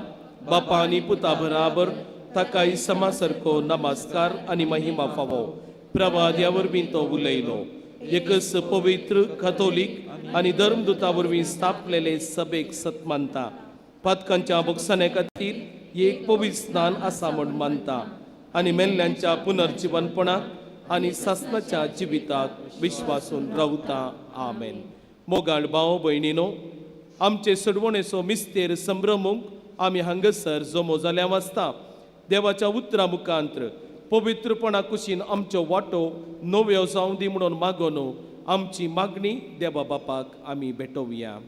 बापा आनी पुता बराबर ताकाय समा सारको नमस्कार आनी महिमा फावो. प्रवाद्या वरवीं तो उलयलो, एकच पवित्र कथोलीक आनी धर्मदूता वरवीं स्थापलेले सभेक सत मानता, पातकांच्या बोगसाणे खातीर एक पवित्र स्नान आसा म्हूण मानता आनी मेल्ल्यांच्या पुनर्जिवनपणाक आनी सासणाच्या जिविताक विश्वासून रावता. आमेन. मोगाळ भाव भयणीनो, आमचे सडवणेचो मिस्तेर संभ्रमूंक आमी हांगासर जमो जाल्या वाचता देवाच्या उतरा मुखांत्र पवित्रपणा कुशीन आमच्यो वाटो नव्यो जावं दी म्हणून मागोन आमची मागणी देवा बापाक आमी भेटोवया.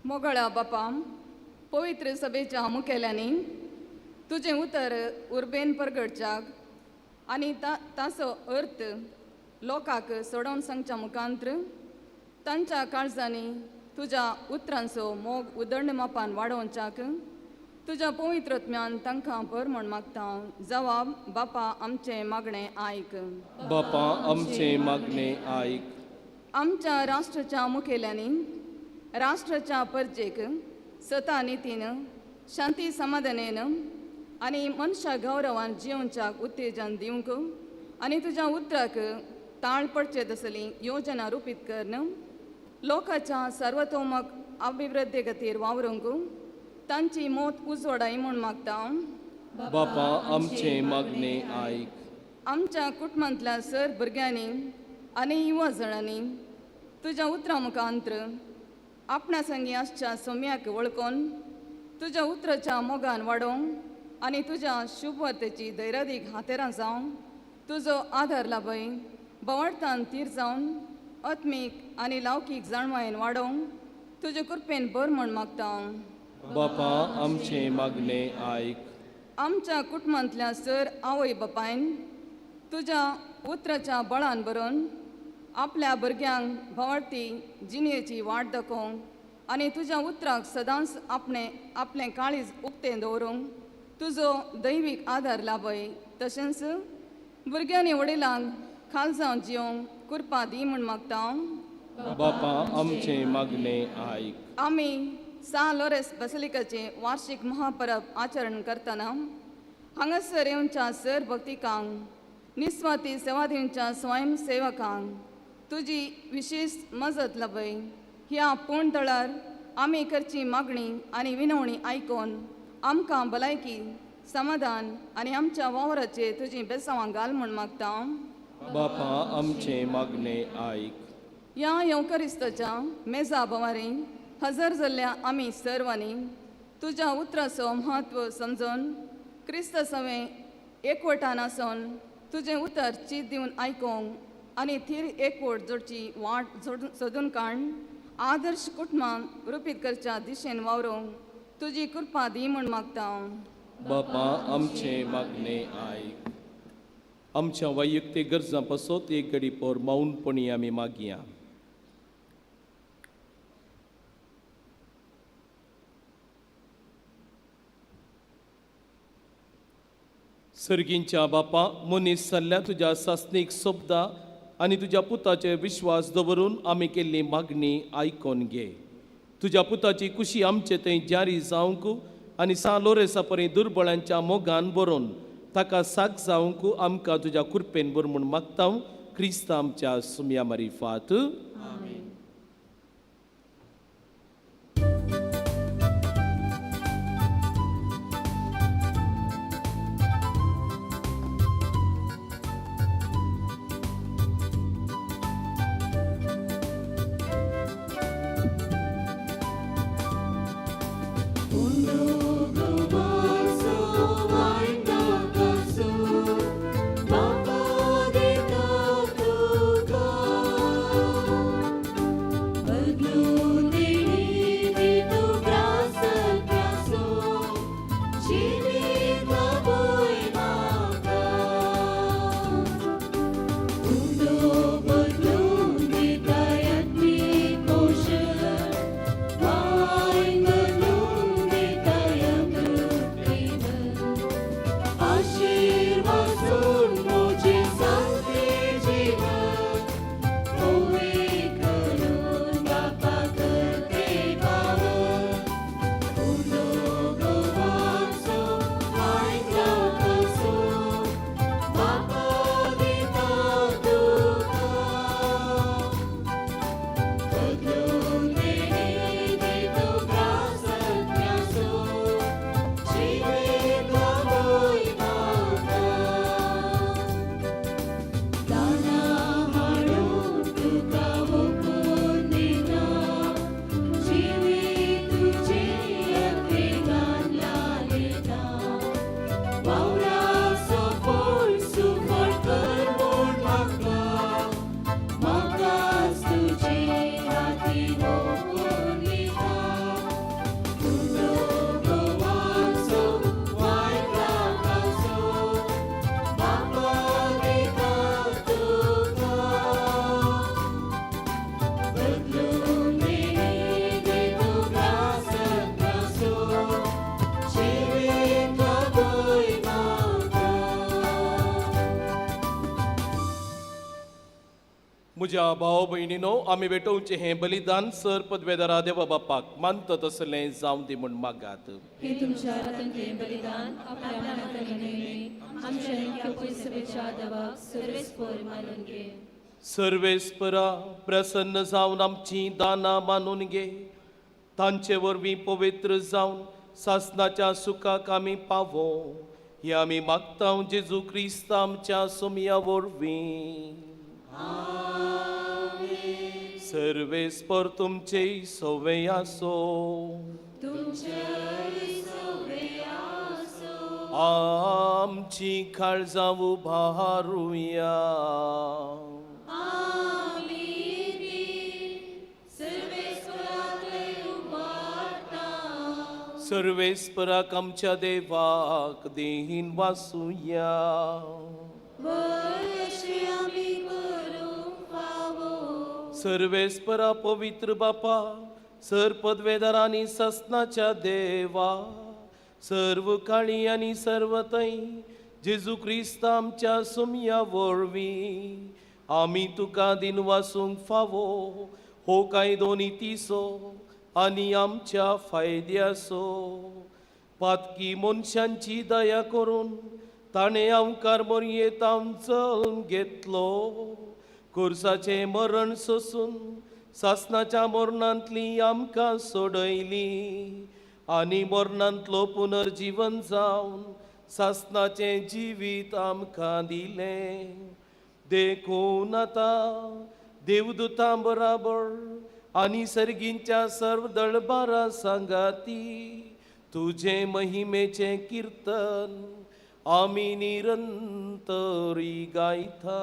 मोगळा बापा, पवित्र सभेच्या मुखेल्यांनी तुजें उतर उर्बेन परगटच्याक आनी ताचो अर्थ लोकांक सोडोवन सांगच्या मुखांत्र तांच्या काळजांनी तुज्या उतरांचो मोग उदंड मापान वाडोवच्याक तुज्या पवित्र आत्म्यान तांकां भर म्हूण मागता. जवाब बापा आमचें मागणें आयक. बापा आमचें मागणें आयक. आमच्या राष्ट्राच्या मुखेल्यांनी राष्ट्राच्या परजेक सता नितीन शांती समाधानेन आनी मनशा गौरवान जियोवच्याक उत्तेजन दिवंक आनी तुज्या उतराक ताळ पडचे तसली योजना रुपीत करून लोकांच्या सर्वतोमक अभिवृद्धी खातीर वावरूंक तांची मोत उजवाडाय म्हूण मागता. बापा आमचें मागणें आयक. आमच्या कुटुंबांतल्या सर भुरग्यांनी आनी युवा जणांनी तुज्या उतरां मुखांत्र आपणा संगी आसच्या सोम्याक वळखून तुज्या उतराच्या मोगान वाडोवंक आनी तुज्या शुभवार्तेची धैर्यादीक हातेरां जावंक तुजो आदार लाभय बवाडतान तीर जावन आत्मीक आनी लौकीक जाणवायेन वाडोवंक तुजे कृपेन भर म्हूण मागता. बापा आमचें मागणें आयक. आमच्या कुटुंबांतल्या सर आवय बापायन तुज्या उतराच्या बळान बरोवन आपल्या भुरग्यांक भावार्थी जिणेची वाट दाखोवंक आनी तुज्या उतराक सदांच आपणें आपलें काळीज उक्तें दवरूंक तुजो दैवीक आदार लाभय. तशेंच भुरग्यांनी वडिलांक खाल जावन जियोंक कृपा दी म्हूण मागता. बापा आमचें मागणें आयक. आमी सां लोरेस बसलिकाचे वार्षिक महापरब आचरण करतना हांगासर येवच्या सर भक्तिकांक निस्वाती सेवा दिवच्या स्वयंसेवकांक तुजी विशेष मजत लाभय. ह्या पूर्ण तळार आमी करची मागणी आनी विनवणी आयकून आमकां भलायकी समाधान आनी आमच्या वावराचेर तुजी बेसांवां घाल म्हूण मागता. बापा आमचें मागणें आयक. ह्या येवकरिस्ताच्या मेजा भवारी हजर जाल्ल्या आमी सर्वांनी तुज्या उतराचो म्हत्व समजून क्रिस्त सवें एकवटान आसून तुजें उतर चीत दिवन आयकूंक आनी थीर एकवट जोडची वाट सोदून काड आदर्श कुटुंबां रुपीत करच्या दिशेन वावरूंक तुजी कृपा दी म्हूण मागता. बापा आमचें मागणें आयक. आमच्या वैयक्तीक गरजां पासत एक घडी पोर मौनपणी आमी मागया. सर्गींच्या बापा, मनीस जाल्ल्या तुज्या सासणीक सोबदा आनी तुज्या पुताचेर विश्वास दवरून आमी केल्ली मागणी आयकोन घे. तुज्या पुताची खुशी आमचे थंय जारी जावंक आनी सां लोरेसा परी दुर्बळांच्या मोगान बरोवन ताका साक जावंक आमकां तुज्या कृपेन बर म्हूण मागता. क्रिस्त आमच्या सुमया मारिफात. म्हज्या भाव भयणीनो, आमी भेटोवचें हें बलिदान सर पदवेदारा देवा बापाक मानता तसलें जावं दी म्हूण मागात. हे तुमच्या हातांतलें बलिदान आपल्या मनांतल्यान आमच्या पयसवेच्या देवाक सर्वेस्पर मानून घे. सर्वेस्परा प्रसन्न जावन आमची दानां मानून घे. तांचे वरवीं पवित्र जावन सासनाच्या सुखाक आमी पावो हे आमी मागता जेजू क्रिस्त आमच्या सोमया वरवीं. सर्वेस्पर तुमचे सवे आसो. आमची काळजां उबारुया. सर्वेस्पराक आमच्या देवाक देहीन वासुया. सर्वेस्परा पवित्र बापा, सर पदवेदार आनी ससनाच्या देवा, सर्व काळी आनी सर्व थंय जेजू क्रिस्त आमच्या सुमया वरवीं आमी तुका दिनवासूंक फावो हो कायदो नितीचो आनी आमच्या फायद्याचो पातकी मनशांची दया करून ताणें आमकार मोरयेत आमचो घेतलो खुर्साचें मरण सोसून सासणाच्या मरणांतली आमकां सोडयली आनी मरणांतलो पुनर्जीवन जावन सासणाचें जिवीत आमकां दिलें. देखून आतां देवदूतां बराबर आनी सर्गींच्या सर्व दळबारा सांगाती तुजें महिमेचें किर्तन आमी निरंतरी गायता.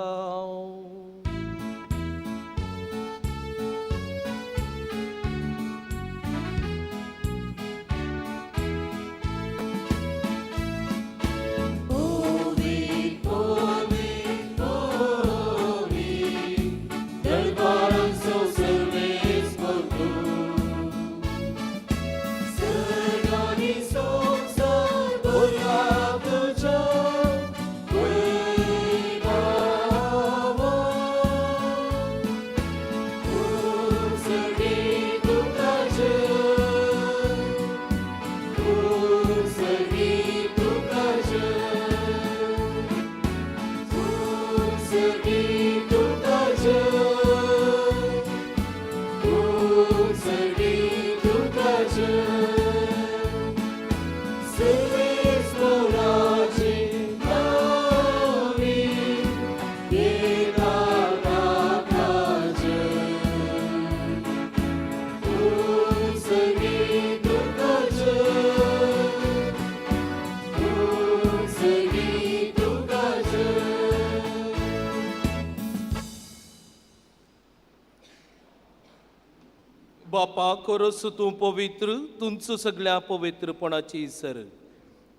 बापा कोरस तूं पवित्र तुमचो सगळ्या पवित्रपणाची सर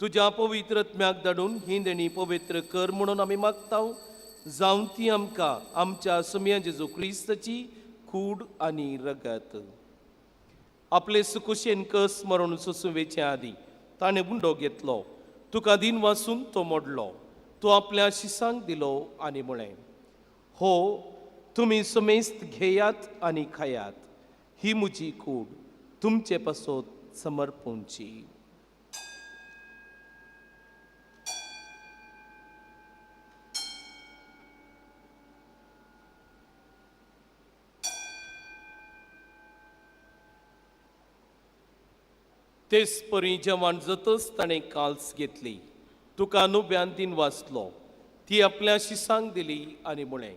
तुज्या पवित्रत्म्याक धाडून ही देणी पवित्र कर म्हणून आमी मागता जावं ती आमकां आमच्या सुमया जेजू क्रिस्ताची कूड आनी रगत. आपले सुकुशेन कस मरण सोसूं आदी ताणें उंडो घेतलो तुका दिन वासून तो मोडलो तो आपल्या शिसांक दिलो आनी म्हळें हो तुमी समेस्त घेयात आनी खायात ही म्हजी कूड तुमचे पासत समर्पणची. तेच परी जेवण जातच ताणें काल्स घेतली तुका नुब्यान दिन वाचलो ती आपल्या शिसांक दिली आनी म्हळें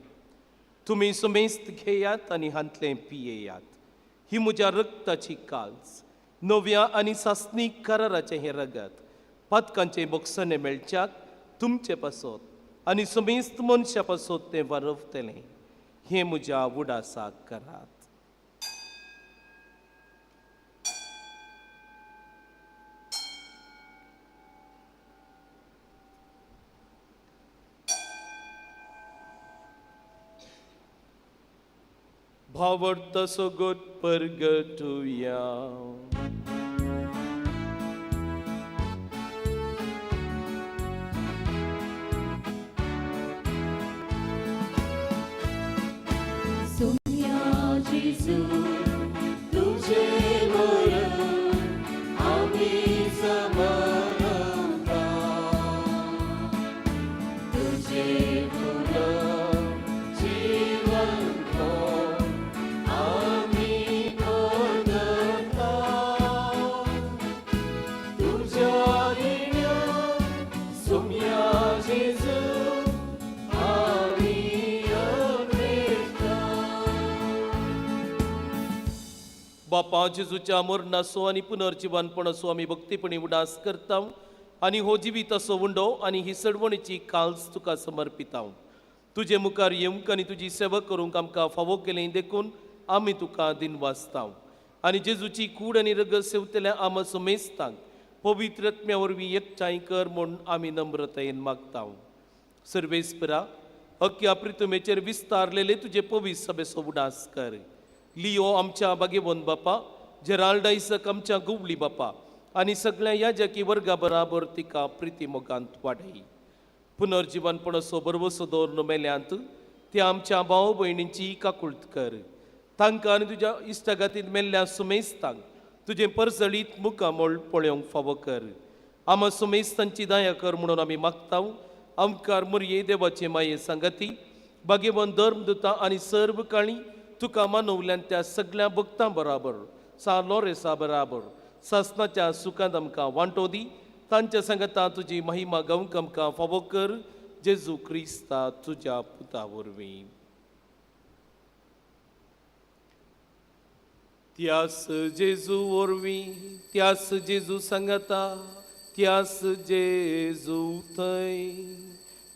तुमी समेस्त घेयात आनी हांतलें पियेयात ही म्हज्या रक्ताची काल्स नव्या आनी सासणीक कराराचें हें रगत पातकांचें बोगसणें मेळच्याक तुमचे पासत आनी समेस्त मनशा पासत तें वारवतलें हें म्हज्या उडासाक करात. भावार्थ सगट परगटुया. सोम्या जेजू तुझे मरण आमी समरता तुझे बापा जेजूच्या मरणाचो आनी पुनर्जिवनपणाचो आमी भक्तीपणी उडास करता आनी हो जिवीत असो उंडो आनी ही सडवणीची काल्स तुका समर्पिता. तुजे मुखार येवंक आनी तुजी सेवा करूंक आमकां फावो केली देखून आमी तुका दिनवासता आनी जेजूची कूड आनी रगत सेवतल्या आमा समेस्तांक पवित्र आत्म्या वरवीं एकठांय कर म्हूण आमी नम्रतायेन मागता. सर्वेस्परा अख्ख्या प्रितुमेचेर विस्तारलेले तुजे पवित्र सभेचो उडास कर. लियो आमच्या बागेवन बापा जेराल्ड आयसक आमच्या गुवली बापा आनी सगळ्या याजकी वर्गा बराबर तिका प्रिती मोगांत वाडय. पुनर्जिवनपणाचो बरवसो दवरून मेल्यांत त्या आमच्या भाव भयणींची काकुळट कर तांकां आनी तुज्या इश्टागतींत मेल्ल्या सुमेस्तांक तुजें परजळीत मुखामळ पळोवंक फावो कर. आमा सुमेस्तांची दया कर म्हणून आमी मागता. आमकार मुरये देवाचे माये सांगती भाग्यवंत धर्मदुता आनी सर्व काणी तुका मानवल्यान त्या सगळ्या भक्तां बराबर सा लोरेसा बराबर सासनाच्या सुखांत आमकां वांटो दी. तांच्या सांगता तुजी महिमा गावंक आमकां फावो कर जेजू क्रिस्ता तुज्या पुता वरवीं. त्यास जेजू वरवीं, त्यास जेजू सांगता, त्यास जेजू थंय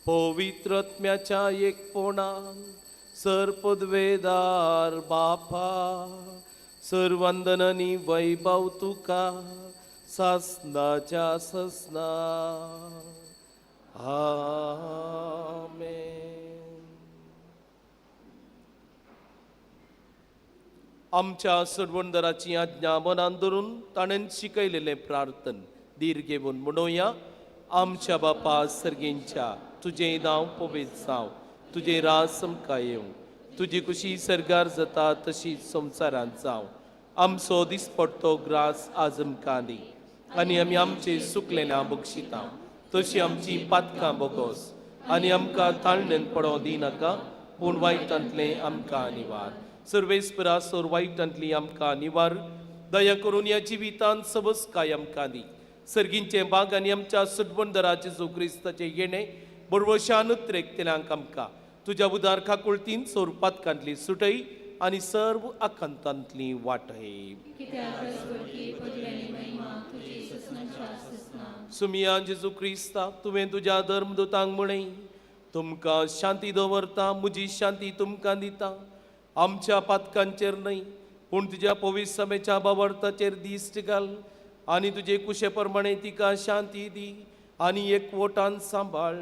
पवित्र आत्म्याच्या एकपणान सर्पद्वेदार बापा सर्वंदनानी वैभव तुका सासनाच्या ससना. आमेन. आमच्या सरवंदराची आज्ञा मनान धरून ताणें शिकयलेलें प्रार्थन धीर घेवन म्हणोया. आमच्या बापा सर्गेंच्या, तुजें नांव पवित्र जावं, तुजें राज आमकां येवं, तुजी कुशी सर्गार जाता तशी संवसारांत जावं. आमचो दिसपडतो ग्रास आज आमकां दी आनी आमी आमचे सुकलेल्या बक्षिता तशी आमची पातकां बोगोस आनी आमकां ताळणेन पडों दिनाका, पूण वायटांतलें आमकां निवार. सर्वेस्परा सोर वायटांतली आमकां निवार. दया करून ह्या जिवितांत सबसकाय आमकां दी. सर्गींचे बाग आनी आमच्या सुटबंदरा जेजू क्रिस्ताचें येणें बरवशान उतरेकतल्यांक आमकां तुज्या उदार काकुळतीन सोर पातकांतली सुटय आनी सर्व आकांतांतली वाटय. सुमिया जेजू क्रिस्ता, तुवें तुज्या धर्मदुतांक म्हणय, तुमकां शांती दवरता, म्हजी शांती तुमकां दिता. आमच्या पातकांचेर न्हय पूण तुज्या पवित्र समेच्या बावर्ताचेर दिश्ट घाल आनी तुजे कुशे प्रमाणे तिका शांती दी आनी एकवटान सांबाळ.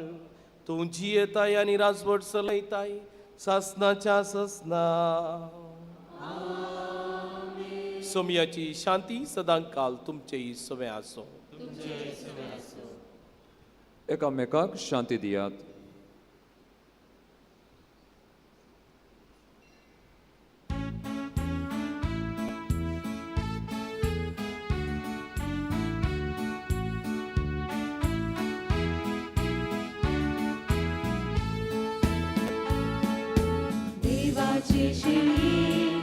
तूं जियेताय आनी राजवट चलयताय सासनाच्या ससना. सोमयाची शांती सदांकाल तुमचेय सवे आसूं. एकामेकाक शांती दियात. देवाची शेळी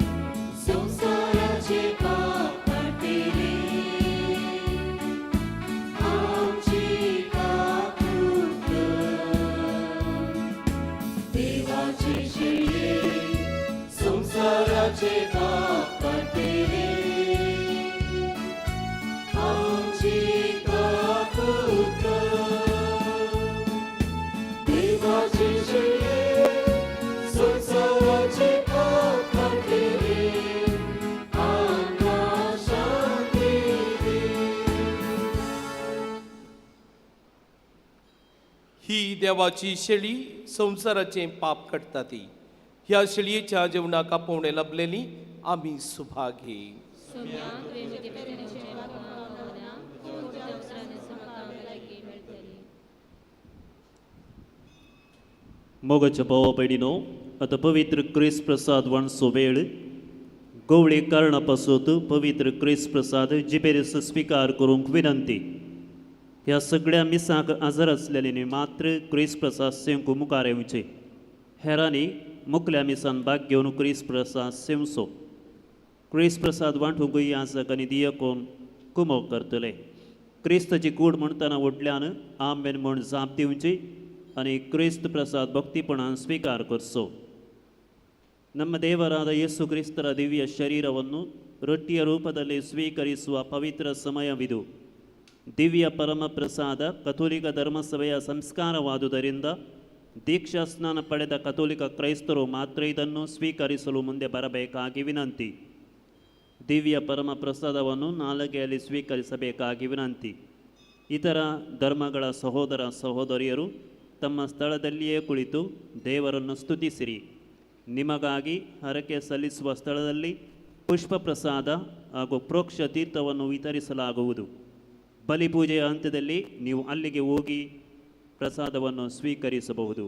संवसाराचे पाप काडटली, आमची काकूट कर. देवाची शेळी संवसाराचे पाप काडटली, आमची काकूट कर. देवाची शेळी संसाराचे पाप काडटली, आमकां शांती दी. ही देवाची शेळी संवसाराचें पाप काडटा ती. ह्या शेळयेच्या जेवणाक आपोवणें लाबलेली आमी सुभागी. मोगाच्या भावा भयणीनो, आतां पवित्र क्रिस्त प्रसाद वाणचो वेळ. गवळी कारणा पासून पवित्र क्रिस्त प्रसाद जिबेर स्विकार करूंक विनंती. ह्या सगळ्या मिसाक आजार आसलेल्यांनी मात्र क्रिस्त प्रसाद सेवंक मुखार येवचे. हेरांनी मुखल्या मिसान भाग घेवन क्रिस्त प्रसाद सेवचो. क्रिस्त प्रसाद वांटूंकय याजक आनी दियकोन कुमोक करतले. क्रिस्ताची कूड म्हणटना व्हडल्यान आमेन म्हूण जाप दिवची आनी ಕ್ರಿಸ್ತ ಪ್ರಸಾದ್ ಭಕ್ತಿಪಣಾನ್ ಸ್ವೀಕಾರ करचो. ನಮ್ಮ ದೇವರಾದ ಯೇಸು ಕ್ರಿಸ್ತರ ದಿವ್ಯ ಶರೀರವನ್ನು ರೊಟ್ಟಿಯ ರೂಪದಲ್ಲಿ ಸ್ವೀಕರಿಸುವ ಪವಿತ್ರ ಸಮಯವಿದು. ದಿವ್ಯ ಪರಮ ಪ್ರಸಾದ ಕಥೋಲಿಕ ಧರ್ಮಸಭೆಯ ಸಂಸ್ಕಾರವಾದುದರಿಂದ ದೀಕ್ಷಾ ಸ್ನಾನ ಪಡೆದ ಕಥೋಲಿಕ ಕ್ರೈಸ್ತರು ಮಾತ್ರ ಇದನ್ನು ಸ್ವೀಕರಿಸಲು ಮುಂದೆ ಬರಬೇಕಾಗಿ ವಿನಂತಿ. ದಿವ್ಯ ಪರಮ ಪ್ರಸಾದವನ್ನು ನಾಲಿಗೆಯಲ್ಲಿ ಸ್ವೀಕರಿಸಬೇಕಾಗಿ ವಿನಂತಿ. ಇತರ ಧರ್ಮಗಳ ಸಹೋದರ ಸಹೋದರಿಯರು ತಮ್ಮ ಸ್ಥಳದಲ್ಲಿಯೇ ಕುಳಿತು ದೇವರನ್ನು ಸ್ತುತಿಸಿರಿ. ನಿಮಗಾಗಿ ಹರಕೆ ಸಲ್ಲಿಸುವ ಸ್ಥಳದಲ್ಲಿ ಪುಷ್ಪ ಪ್ರಸಾದ ಹಾಗೂ ಪ್ರೋಕ್ಷ ತೀರ್ಥವನ್ನು ವಿತರಿಸಲಾಗುವುದು. ಬಲಿಪೂಜೆಯ ಹಂತದಲ್ಲಿ ನೀವು ಅಲ್ಲಿಗೆ ಹೋಗಿ ಪ್ರಸಾದವನ್ನು ಸ್ವೀಕರಿಸಬಹುದು.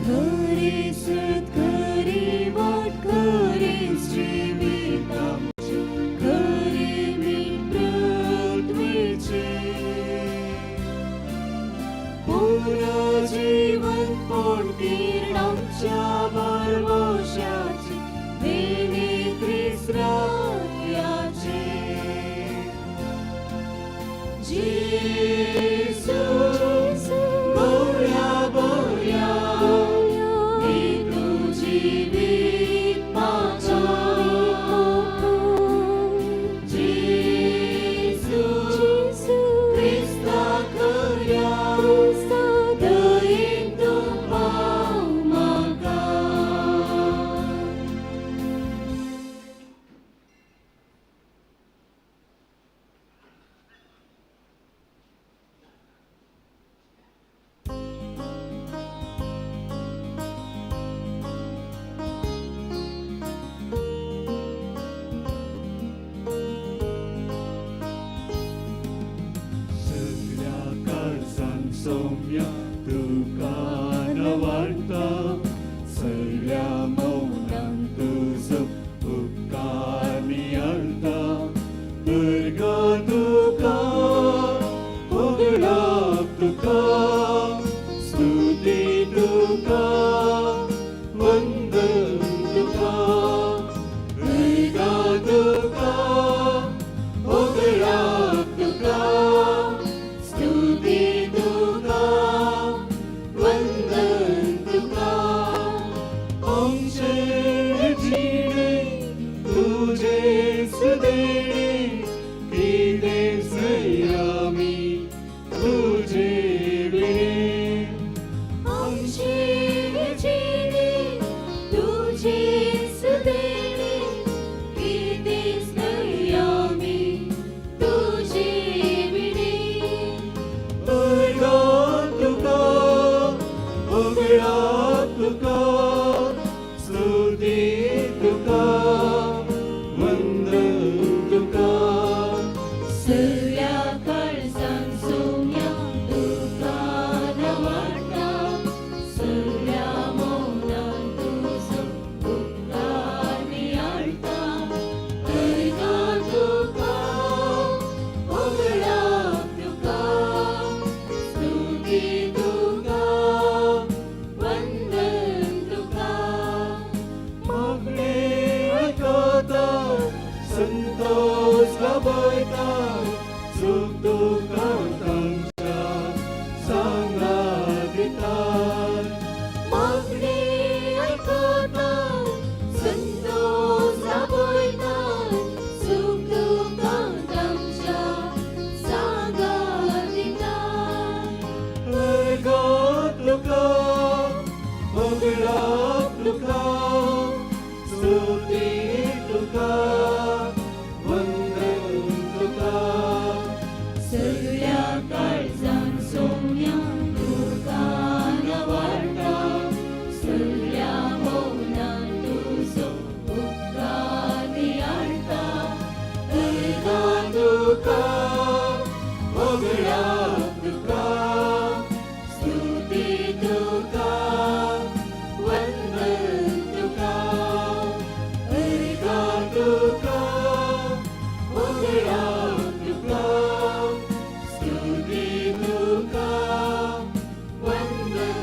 खरी सत खरी वाट खरेंच जिवीत आमचें खरें मीठ पृथ्वीचें पुरो जिवंतपण किरण आमच्या भरवशाचें देणे क्रिस्त रायाचें. जेजू बऱ्या बऱ्या दी तूं जिवीत म्हाका. जेजू क्रिस्ता खऱ्या दयेन तूं पाव म्हाका. सगळ्या काळजान सौम्या तुका नवाडटा, सगळ्या मौनान तुजो उपकार नियाळटा. दुर्गा तुका होगडाप तुका, स्तुती तुका, वंदन तुका. दुर्गा तुका होगडाप तुका, स्तुती तुका, वंदन तुका. आमचे जिणे तुजेच देणे, कितें आमी तुजे विणे. आमचे जिणे तुजेच देणे, कितेंच न्हय आमी तुजे विणे. दुर्गा तुका होगडाप तुका, स्तुती तुका, वंदन तुका. सगळ्या काळजान सोम्या तुका नवाडटा, सगळ्या मौनान तुजो उपकार नियाळटा. दुर्गा तुका होगडाप तुका, स्तुती तुका, वंदन तुका. मागणे आयकता, संतोष लाभयता, सुख दुःखां तांच्या सांगात दितात. मागणे आयकता, संतोष लाभयता, सुख दुःखां तांच्या सांगात दिता. दुर्गा तुका होगडाप तुका, स्तुती तुका, वंदन तुका. सगळ्या काळजान सोम्या तुका नवाडटा, सगळ्या मौनान तुजो उपकार नियाळटा. दुर्गा तुका होगडाप तुका, स्तुती तुका, वंदन तुका. दुर्गा तुका होगडाप तुका, स्तुती तुका, वंदन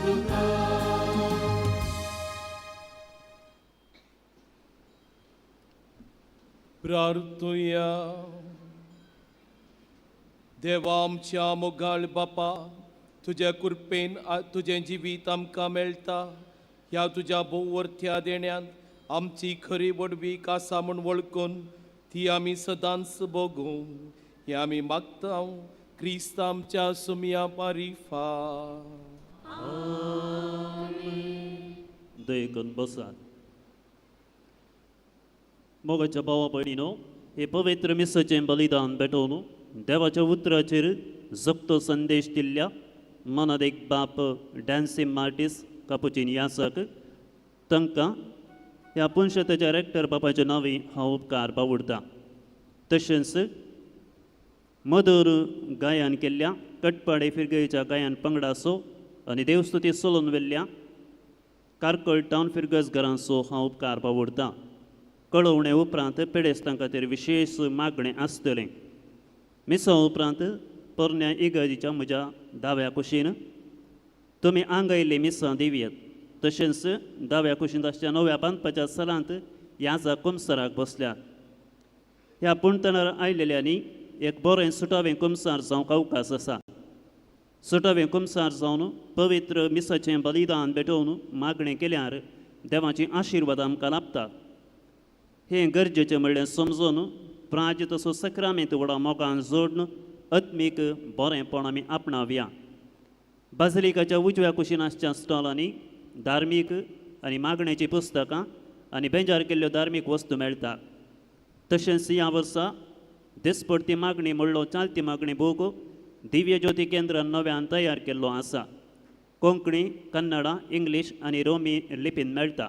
तुका. प्रार्थुया. देवा आमच्या मोगाळ बापा, तुज्या कृपेन तुजें जिवीत आमकां मेळटा. ह्या तुज्या भोववर्थ्या देण्यांत आमची खरी व्हडवीक आसा म्हूण वळखून ती आमी सदांच भोगूं हें आमी मागता क्रिस्त आमच्या सुमया मारिफा. दयेकून बसात. मोगाच्या भावा भयणीनो, हे पवित्र मिसाचें बलिदान भेटोवन देवाच्या उतराचेर जगतो संदेश दिल्ल्या मनात एक बाप डॅन्सी मार्टीस कापुचीन यासक तांकां ह्या पुनशताच्या रेक्टर बापाच्या नांवी हांव उपकार पावुडटा. तशेंच मधुर गायन केल्ल्या कटपाडे फिरगेच्या गायन पंगडाचो आनी देवस्तुती चलोवन व्हेल्ल्या कार्कळ टावन फिरगज घरांचो हांव उपकार पावडतां. कळोवणे उपरांत पिडेस्तां खातीर विशेश मागणें आसतलें. मिसां उपरांत पोरण्या इगर्जीच्या म्हज्या दाव्या कुशीन तुमी आंगयल्लीं मिसां दिवयेत. तशेंच दाव्या कुशीन आसच्या नव्या बांदपाच्या स्थलांत याजा कुमसराक बसल्यात. ह्या पुणतणार आयलेल्यांनी एक बरें सुटावें कुमसार जावंक अवकाश आसा. सुटावें कुमसार जावन पवित्र मिसाचें बलिदान भेटोवन मागणें केल्यार देवाची आशिर्वाद आमकां लाभता. हें गरजेचें म्हणलें समजून प्राज तसो सक्रामेंत व्हडा मोगान जोडून आत्मीक बरेंपण आमी आपणावया. बाजलिकाच्या उजव्या कुशीन आसच्या स्टॉलांनी धार्मीक आनी मागणेचीं पुस्तकां आनी बेजार केल्ल्यो धार्मीक वस्तू मेळटा. तशेंच ह्या वर्सा दिसपडती मागणी म्हणलो चालती मागणी बूक दिव्य ज्योती केंद्रान नव्यान तयार केल्लो आसा. कोंकणी, कन्नडा, इंग्लीश आनी रोमी लिपीन मेळटा.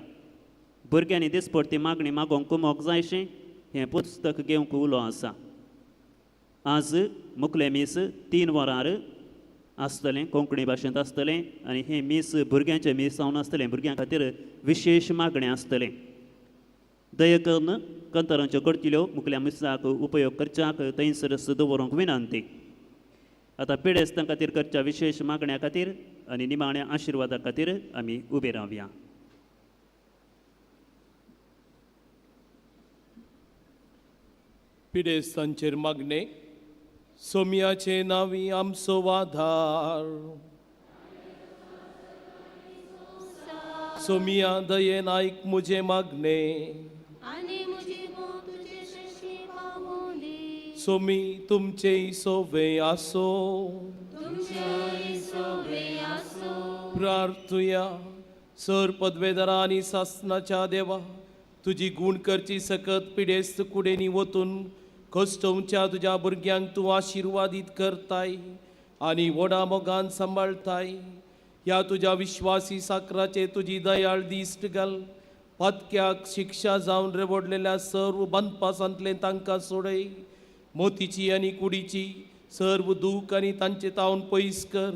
भुरग्यांनी दिसपडती मागणी मागोवंक कुमोक जायशें हें पुस्तक घेवंक उलो आसा. आज मुखलें मीस 3 वरार आसतलें, कोंकणी भाशेंत आसतलें आनी हें मीस भुरग्यांचें मीस जावन आसतलें. भुरग्यां खातीर विशेश मागणें आसतलें. दया करून कंतरांच्यो करतल्यो मुखल्या मिसाक उपयोग करच्याक थंयसरच दवरूंक विनंती. आतां पिडेस्तां खातीर करच्या विशेश मागण्या खातीर आनी निमाण्या आशिर्वादा खातीर आमी उबे रावया. पिडेस्तांचेर मागणे. सोम्याचे नावी आमचो आधार, सोमिया दयेन आयक मुझे मागणे, सोमी तुमचे सोवे आसो. प्रार्थुया. सर पदवेदारा आनी सासनाच्या देवा, तुजी गूण करची सकत पिडेस्त कुडेनी वतून कश्टोवच्या तुज्या भुरग्यांक तूं आशिर्वादीत करताय आनी व्हडा मोगान सांबाळताय. ह्या तुज्या विश्वासी साकराचे तुजी दयाळ दिश्ट घाल. पातक्याक शिक्षा जावन रेवडलेल्या सर्व बांदपासांतलें तांकां सोडय. मोतीची आनी कुडीची सर्व दूख आनी तांचे तावन पयस कर.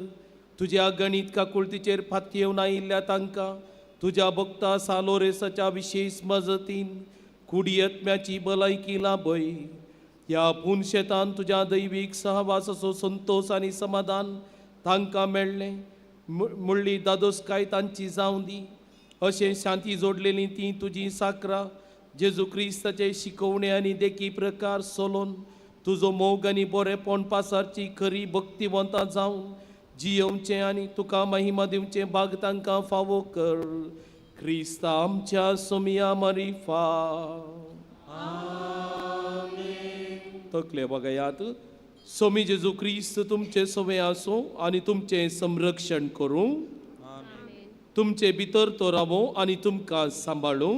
तुज्या गणीत काकुळतीचेर फातयेवन आयिल्ल्या तांकां तुज्या भक्ता सालोरेसाच्या विशेश मजतीन कुडी आत्म्याची भलायकी लाभय. ह्या पुनशेतान तुज्या दैवीक सहवासाचो संतोश आनी समाधान तांकां मेळ्ळें मुळ्ळी दादोसकाय तांची जावं दी. अशें शांती जोडलेली ती तुजी साकरा जेजू क्रिस्ताचे शिकोवणे आनी देखी प्रकार सोलोन तुजो मोग आनी बरेपण पासारची खरी भक्तिवंता जावन जियोवचें आनी तुका महिमा दिवचें भाग तांकां फावो कर. क्रिस्ता आमच्या सोमिया मारिफा. तकले बघयात. सोमी जेजू क्रिस्त तुमचे सवे आसूं आनी तुमचें संरक्षण करूं. तुमचे भितर तो रावो आनी तुमकां सांबाळूं.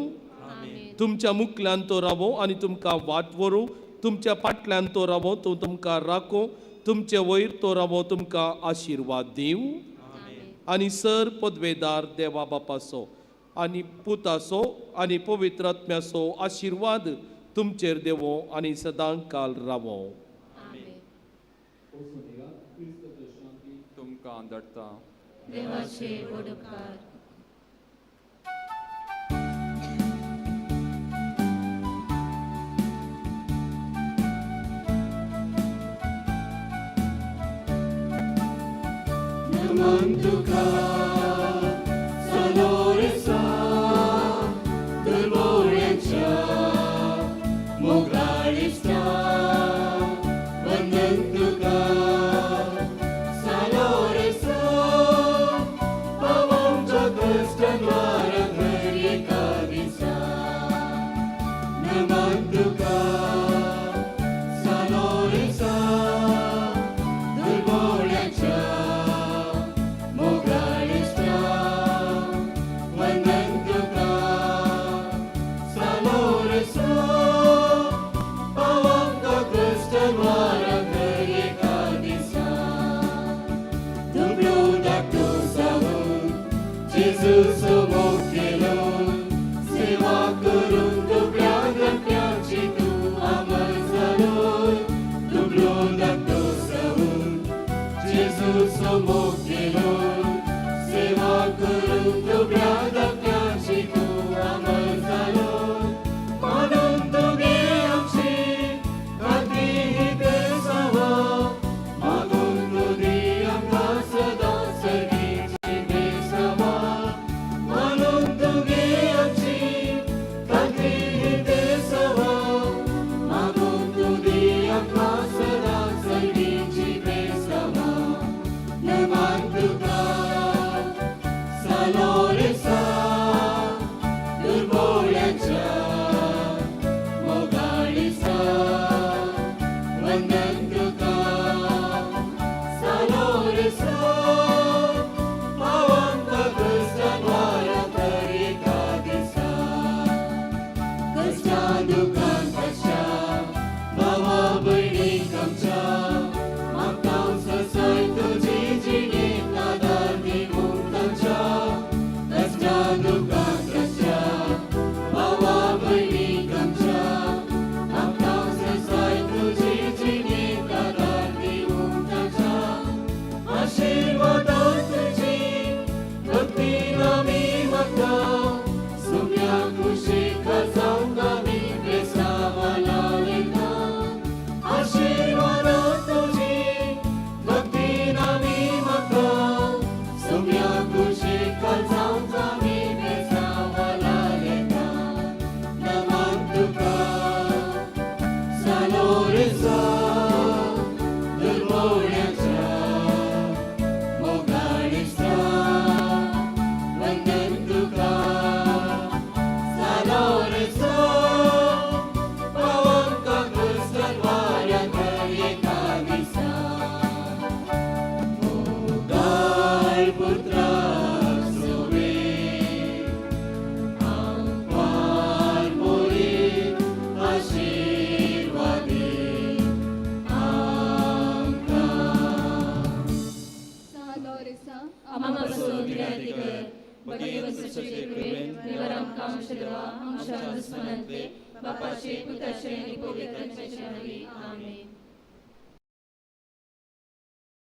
तुमच्या मुखल्यान तो रावो आनी तुमकां वाट व्हरूं. तुमच्या फाटल्यान तो रावो तो तुमकां राखो. तुमचे वयर तो रावो तुमकां आशिर्वाद दिवं. आनी सर पदवेदार देवा बापाचो आनी पुताचो आनी पवित्र आत्म्याचो आशिर्वाद तुमचेर देवो आनी सदां काल रावो. तुमकां धाडटा देवाचे व्हड उपकार. नमन तुका सलोरेसा दुर्बोळ्यांच्या मोगाळिस्ता, वंदन तुका सलोरेसा पावोवच्या कश्टांद्वारा धर एका दिसा. नमन तुका सलोरेसा दुर्बोळ्यांच्या मोगाळिस्ता, वंदन तुका सलोरेसा पावोवच्या आमकां आमच्या देवा आमच्या दुस्मनांतले बापाचे पुताचे आनी पवित्र आत्म्याच्या नांवी आमेन.